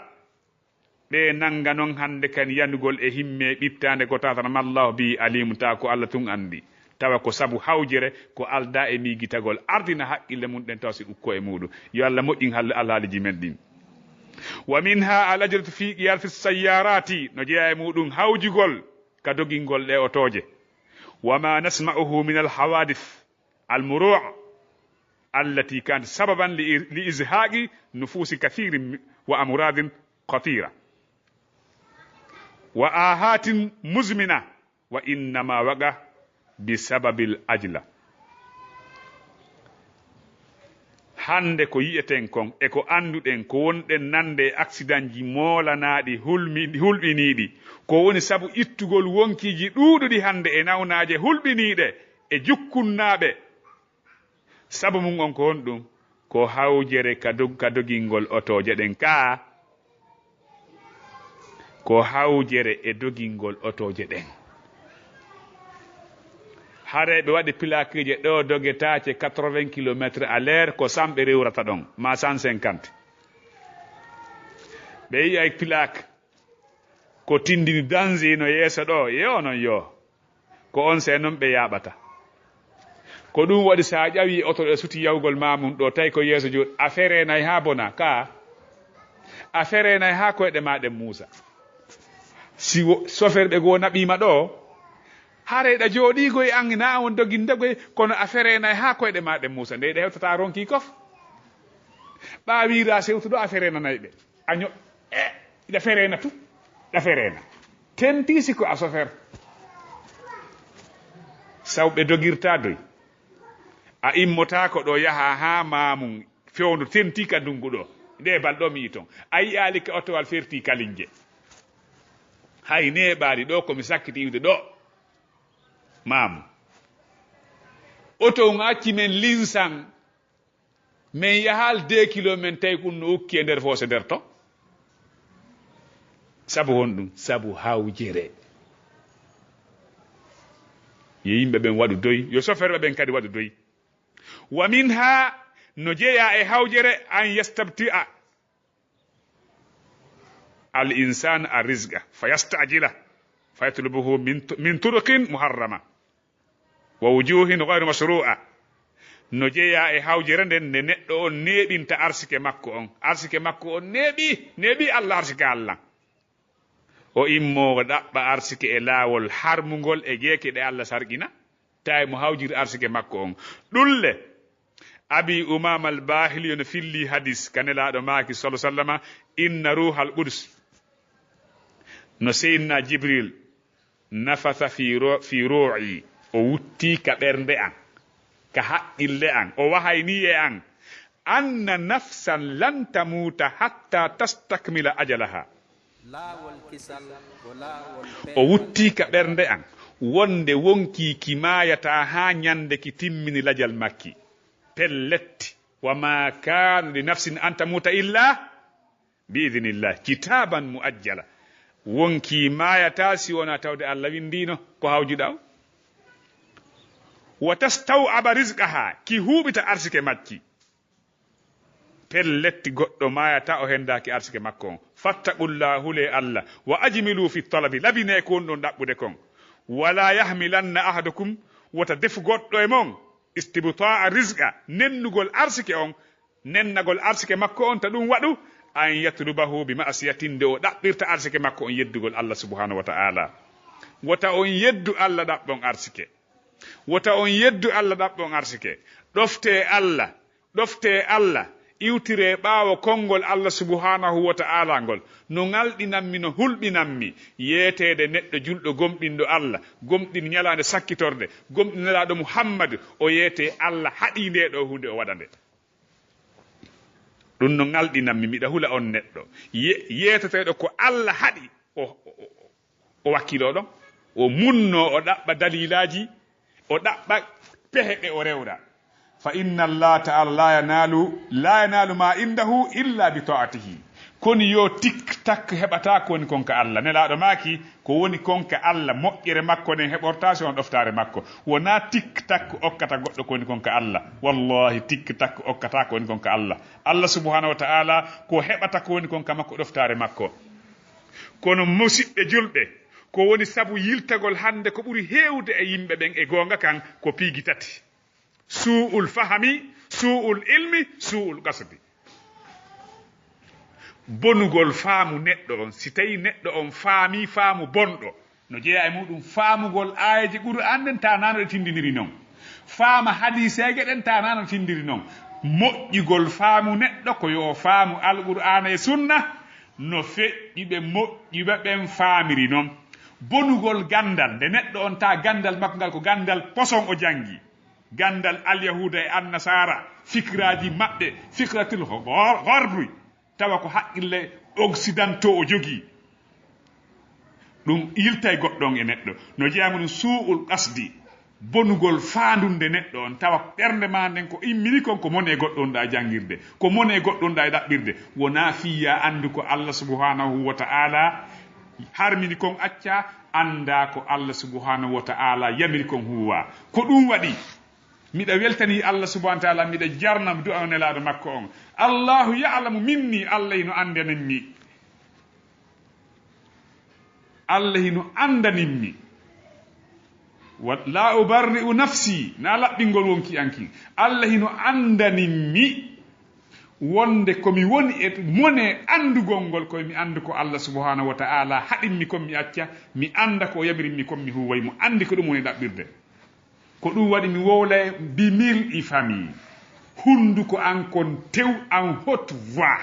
Ɓe nanga non hannde kan yanugol e himme ɓittaande ko tawata ma Allahu bi alimu, tawa ko Allah tun anndi. Tawa ko sabu hawjere ko aldaa e miigitagol, ardina haqqille mun ɗen tawa si ukko e muɗum. Yo Allah moƴƴin hal-, alhaaliji men ɗin. Wa minha al ajratu fi qiyadati sayyarati, no jeyaa e muɗum hawjugol ka dogingol ɗe otooje. Wa ma nasma'uhu min al hawadith al muru' allati kanat sababan li, li izhaqi nufusi kathirin wa amradin khatira wa ahatin muzmina, wa innama waqa bi sababil ajla. Hannde ko yi'eten kon e ko annduɗen ko wonɗen nande e aksidanji moolanaaɗi hulmi-, hulɓiniiɗi, ko woni sabu ittugol wonkiiji ɗuuɗuɗi hannde e nawnaaje hulɓiniiɗe e jukkunnaaɓe. Sabu mum on ko honɗum? Ko hawjere ka dog-, ka dogingol otooje ɗen ka. Ko hawjere e dogingol otooje ɗen. Hare ɓe waɗi plaqueje ɗo dogetaace quatre-vingts kilomètres à l'heure, ko cent ɓe rewrata ɗon, ma cent cinquante. Ɓe yi'ay plaque ko tindini danger no yeeso ɗo, yo non yo. Ko on se non ɓe yaaɓata. Ko ɗum waɗi, sa ƴawi oto ɗo suti yawgol ma mum ɗo, tawi ko yeeso jooɗi, a fereenay haa bona, ka a fereenay haa koyɗe ma ɗen muusa. Si wo-, soferɓe goo naɓiima ɗo, haray ɗa jooɗii goy an, na on doginde goy, kono a fereenay haa koyɗe ma ɗen muusa. Nde ɗa hewtata ronki kof. Ɓaawiira sewtuɗo, a fereenanay ɓe. A ño-, e, ɗa fereena tu, ɗa fereena. Tenti si ko a sofer. Saw ɓe dogirta doy. A immotaako ɗo yaha haa maamum fewndo tenti ka ndungu ɗo. Nde bal ɗo mi yi ton. A yi'aali ka otowal ferti kalinje. Hay neeɓaali ɗo ko mi sakkiti iwde ɗo. Maamum. Oto on acci men linsan. Men yahaali deux kilo men tawi kun no ukki e nder foose nder to. Sabu honɗum? Sabu hawjere. Yo yimɓe ɓen waɗu doy, yo soferɓe ɓen kadi waɗu doy. Wa minha, no jeyaa e hawjere, an yastabti'a al insan ar rizqa fa yasta'jila fa yatlubuhu min, min turuqin muharrama wa wujuhin ghayru mashru'a. No jeyaa e hawjere nden nde neɗɗo on neeɓinta arsike makko on. Arsike makko on neeɓi, neeɓi Allah arsike Allah. O immoo o ɗaɓɓa arsike e laawol harmungol e geeke ɗe Allah sarqina. Tawi mo hawjiri arsike makko on. Ɗulle, Abi Umaama al-Baahili no filli hadis ka Nelaaɗo maaki, sallallahu alaihi wasallama, inna ruuhal qudus, no Seydina Jibril, nafasa fi ro-, fi ruu'i, o wutti ka ɓernde an, ka haqqille an, o wahayni e an, anna nafsan lan tamuuta hatta tastakmila ajalaha. Laawol kisal ko laawol. O wutti ka ɓernde an, wonde wonkii ki maayataa haa ñande ki timmini lajal makki. Pellet, wa ma kaana li nafsin an tamuuta illa bi idnillah, kitaaban muajjala. Wonkii maayataa si wonaa tawde Allah winndino ko hawjuɗaa o. Wa tastaw'aba rizqaha, ki huuɓita arsike makki. Pellet, goɗɗo maayataa o henndaaki arsike makko on. Fattaqullaha, hulee Allah. Wa ajmilu fi talabi, labinee ko wonɗon ɗaɓɓude kon. Wala yahmilanna ahadukum, wota defu goɗɗo e mon, istibta'a rizqa, nennugol arsike on, nennagol arsike makko on, ta ɗum waɗu, an yatlubahu bi ma'siyatin, nde o ɗaɓɓirta arsike makko on yeddugol Allah subhanahu wa ta'ala. Wota on yeddu Allah ɗaɓɓon arsike. Wota on yeddu Allah ɗaɓɓon arsike. Ɗoftee Allah, ɗoftee Allah, iwtiree ɓaawo konngol Allah subhanahu wa ta'ala ngol. No ŋalɗinammi, no hulɓinammi, yeeteede neɗɗo julɗo gomɗinɗo Allah, gomɗin ñalaande sakkitorde, gomɗin Nelaaɗo Muhammad, o yeetee Allah haɗii nde ɗo huunde o waɗa nde. Ɗum no ŋalɗinammi, miɗa hula on neɗɗo. Ye-, yeetateeɗo ko Allah haɗi, o, o, o, o wakkiloo ɗon, o munnoo, o ɗaɓɓa daliilaaji, o ɗaɓɓa pehe ɗe o rewra. Fa inna Allah ta'ala la yanalu, la yanalu ma indahu illa bi ta'atihi. Kono yo tik tak heɓataa ko woni kon ka Allah. Nelaaɗo maaki, ko woni kon ka Allah, moƴƴere makko nden heɓortaa si wonaa ɗoftaare makko. Wonaa tik tak okkata goɗɗo ko woni kon ka Allah. Wallahi, tik tak okkata ko woni kon ka Allah. Allah subhanahu wa ta'ala ko heɓata ko woni kon ka makko, ɗoftaare makko. Kono musiɓɓe julɓe, ko woni sabu yiltagol hannde ko ɓuri heewde e yimɓe ɓen e goonga kan ko piiji tati. Suu'ul fahami, suu'ul ilmi, suu'ul qasdi. Bonugol faamu neɗɗo on, si tawi neɗɗo on faami faamu bonɗo, no jeyaa e muɗum faamugol aayeeje Qur'aan ɗen, ta naano ɗe tindiniri non. Faama hadiiseeje ɗen, ta naano tindiri non. Moƴƴugol faamu neɗɗo ko yo o faamu Alqur'aana e Sunna, no feƴƴuɓe moƴƴuɓe ɓen faamiri non. Bonugol ganndal, nde neɗɗo on ta ganndal makko ngal ko ganndal poson o janngi. Ganndal Alyahuuda e Annasaara, fikiraaji maɓɓe, fikratul ghor-, gharbi, tawa ko haqqille occidentaux o jogii. Ɗum yiltay goɗɗo on e neɗɗo. No jeyaa e muɗum suu'ul qasdi, bonugol faandunde neɗɗo on, tawa ɓernde maa nden ko immini kon ko mone goɗɗo on ɗa janngirde, ko mone goɗɗo on ɗa e ɗaɓɓirde. Wonaa fii ya anndu ko Allah subhanahu wa ta'ala harmini kon acca, anndaa ko Allah subhanahu wa ta'ala yamiri kon huuwa. Ko ɗum waɗi, miɗa weltanii Allah subhanahu wa ta'ala, miɗa jarna du'a Nelaaɗo makko on. Allahu ya'lamu minni, Allah hino anndanimmi. Allah hino anndanimmi. Wa la ubarri'u nafsi, na laɓɓingol wonki an kin. Allah hino anndanimmi wonde ko mi woni e mone anndugol ngol, ko mi anndu ko Allah subhanahu wa ta'ala haɗimmi kon mi acca, mi annda ko o yamirimmi kon mi huuway, mo anndi ko ɗum woni ɗaɓɓirde. Ko ɗum waɗi mi wowlay bi mil'i fami, hunnduko an kon tew en haute voix.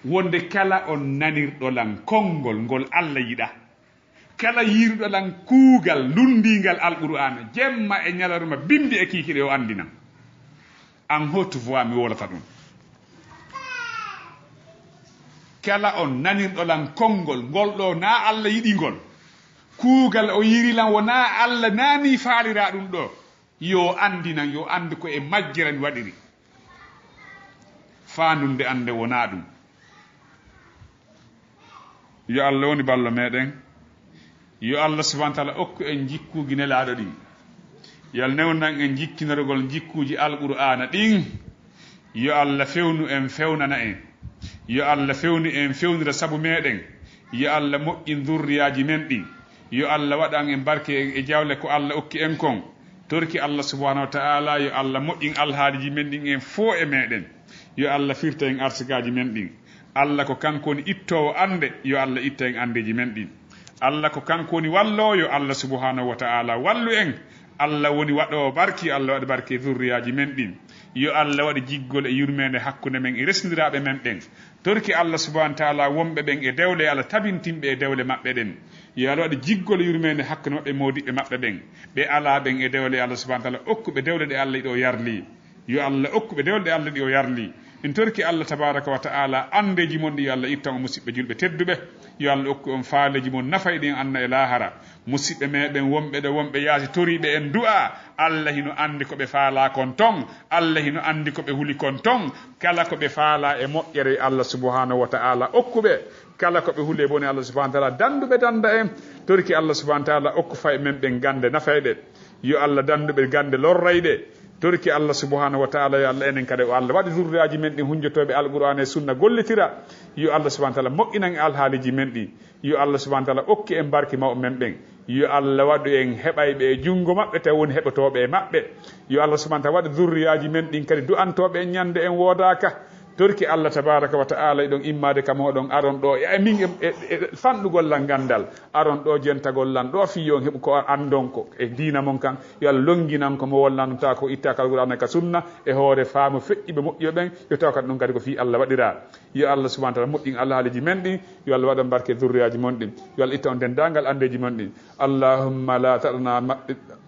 Wonde kala on nanirɗo lan konngol ngol Allah yiɗa, kala yiiruɗo lan kuugal lunndiingal Alqur'aana, jemma e ñalaruma, bimbi e kiikiɗe, o anndinan. En haute voix mi wowlata ɗum. Kala on nanirɗo lan konngol ngol ɗo, na Allah yiɗi ngol. Kuugal o yiiri lan, wonaa Allah na ni faalira ɗum ɗo. Yo anndinan, yo anndu ko e majjere mi waɗiri. Faandunde annde wonaa ɗum. Yo Allah woni ballo meɗen. Yo Allah subhanahu wa ta'ala okku en jikkuuji Nelaaɗo ɗin. Yo Allah newnan en jikkinorgol jikkuuji Alqur'aana ɗin. Yo Allah fewnu en, fewnana en. Yo Allah fewnu en, fewnira sabu meɗen. Yo Allah moƴƴin zurriyaaji men ɗin. Yo Allah waɗan en barke e, e jawle ko Allah okki en kon. Torki Allah subhanahu wa ta'ala, yo Allah moƴƴin alhaaliji men ɗin en fof e meɗen. Yo Allah firta en arsikaaji men ɗin. Allah ko kanko woni ittoowo annde, yo Allah itta en anndeeji men ɗin. Allah ko kanko woni walloowo, yo Allah subhanahu wa ta'ala wallu en. Allah woni waɗoowo barki, yo Allah waɗ barki e zurriyaaji men ɗin. Yo Allah waɗ jiggol e yurmeende hakkunde men e resndiraaɓe men ɓen. Torki Allah subhanahu wa ta'ala wonɓe ɓen e dewle, yo Allah tabintin ɓe e dewle maɓɓe ɗen. Yo Allah waɗ jiggol e yurmeende hakkunde maɓɓe e moodiɓɓe maɓɓe ɓen. Ɓe alaa ɓen e dewle, yo Allah subhanahu wa ta'ala okku ɓe dewle ɗe Allah ɗo yarli. Yo Allah okku ɓe dewle ɗe Allah ɗi o yarli. En torki Allah tabaraka wa ta'ala anndeeji mon ɗi, yo Allah ittan on musiɓɓe julɓe tedduɓe. Yo Allah okku on faaleeji mon nafayɗi en anna e laahara. Musiɓɓe meɗen wonɓe ɗo, wonɓe yaasi, toriiɓe en du'a. Allah hino anndi ko ɓe faalaa kon ton. Allah hino anndi ko ɓe huli kon ton. Kala ko ɓe faalaa e moƴƴere, Allah subhanahu wa ta'ala okku ɓe. Kala ko ɓe huli e bone, Allah subhanahu wa ta'ala danndu ɓe dannda en. Torki Allah subhanahu wa ta'ala okku fay men ɓen gannde nafayɗe. Yo Allah danndu ɓe gannde lorrayɗe. Torki Allah subhanahu wa ta'ala, yo Allah enen kadi, o Allah waɗ zurriyaaji men ɗin hunjotooɓe Alqur'aana e Sunna gollitira. Yo Allah subhanahu wa ta'ala moƴƴinan alhaaliji men ɗin. Yo Allah subhanahu wa ta'ala okku en barki mawɓe men ɓen. Yo Allah waɗu en heɓayɓe e junngo maɓɓe, taw woni heɓotooɓe e maɓɓe. Yo Allah subhanahu wa ta'ala waɗ zurriyaaji men ɗin kadi du'antooɓe en ñande en woodaaka. Torki Allah tabaraka wa ta'ala, eɗon immaade ka mooɗon, aron ɗo e min e, e, e fanɗugol lan ganndal, aron ɗo jentagol lan ɗo fii yo on heɓu ko anndon ko e diina mon kan. Yo Allah lonnginan ko mo wollantaa ko, itta ka Alqur'aana ka Sunna e hoore faamu feƴƴiiɓe moƴƴuɓe ɓen, yo taw kadi ɗum kadi ko fii Allah waɗiraa. Yo Allah subhanahu wa ta'ala moƴƴin alhaaliji men ɗin, yo Allah waɗan barke zurriyaaji mon ɗin, yo Allah itta on denndaangal anndeeji mon ɗin. اللهم لا تدع لنا م-،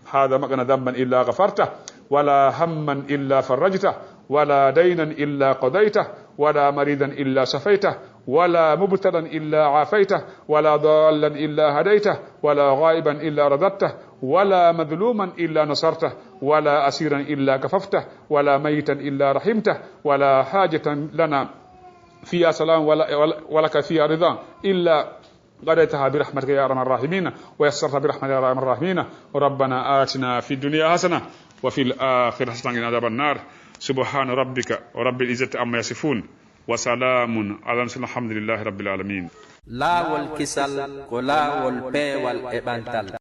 هذا مكان ذنبا إلا غفرته، ولا هما إلا فرجته، ولا دينا إلا قضيته، ولا مريضا إلا شفيته، ولا مبتلا إلا عافيته، ولا ضالا إلا هديته، ولا غائبا إلا رددته، ولا مظلوما إلا نصرته، ولا أسيرا إلا كففته، ولا ميتا إلا رحمته، ولا حاجة لنا فيها سلام ولا، ولا، ولك فيها رضا إلا قضيتها برحمتك يا أرحم الراحمين، ويسرتها برحمتك يا أرحم الراحمين. ربنا آتنا في الدنيا حسنة وفي الآخرة حسنة وقنا عذاب النار. سبحان ربك رب العزة عما يصفون، وسلام على المرسلين، الحمد لله رب العالمين. Laawol kisal ko laawol peewal e ɓantal.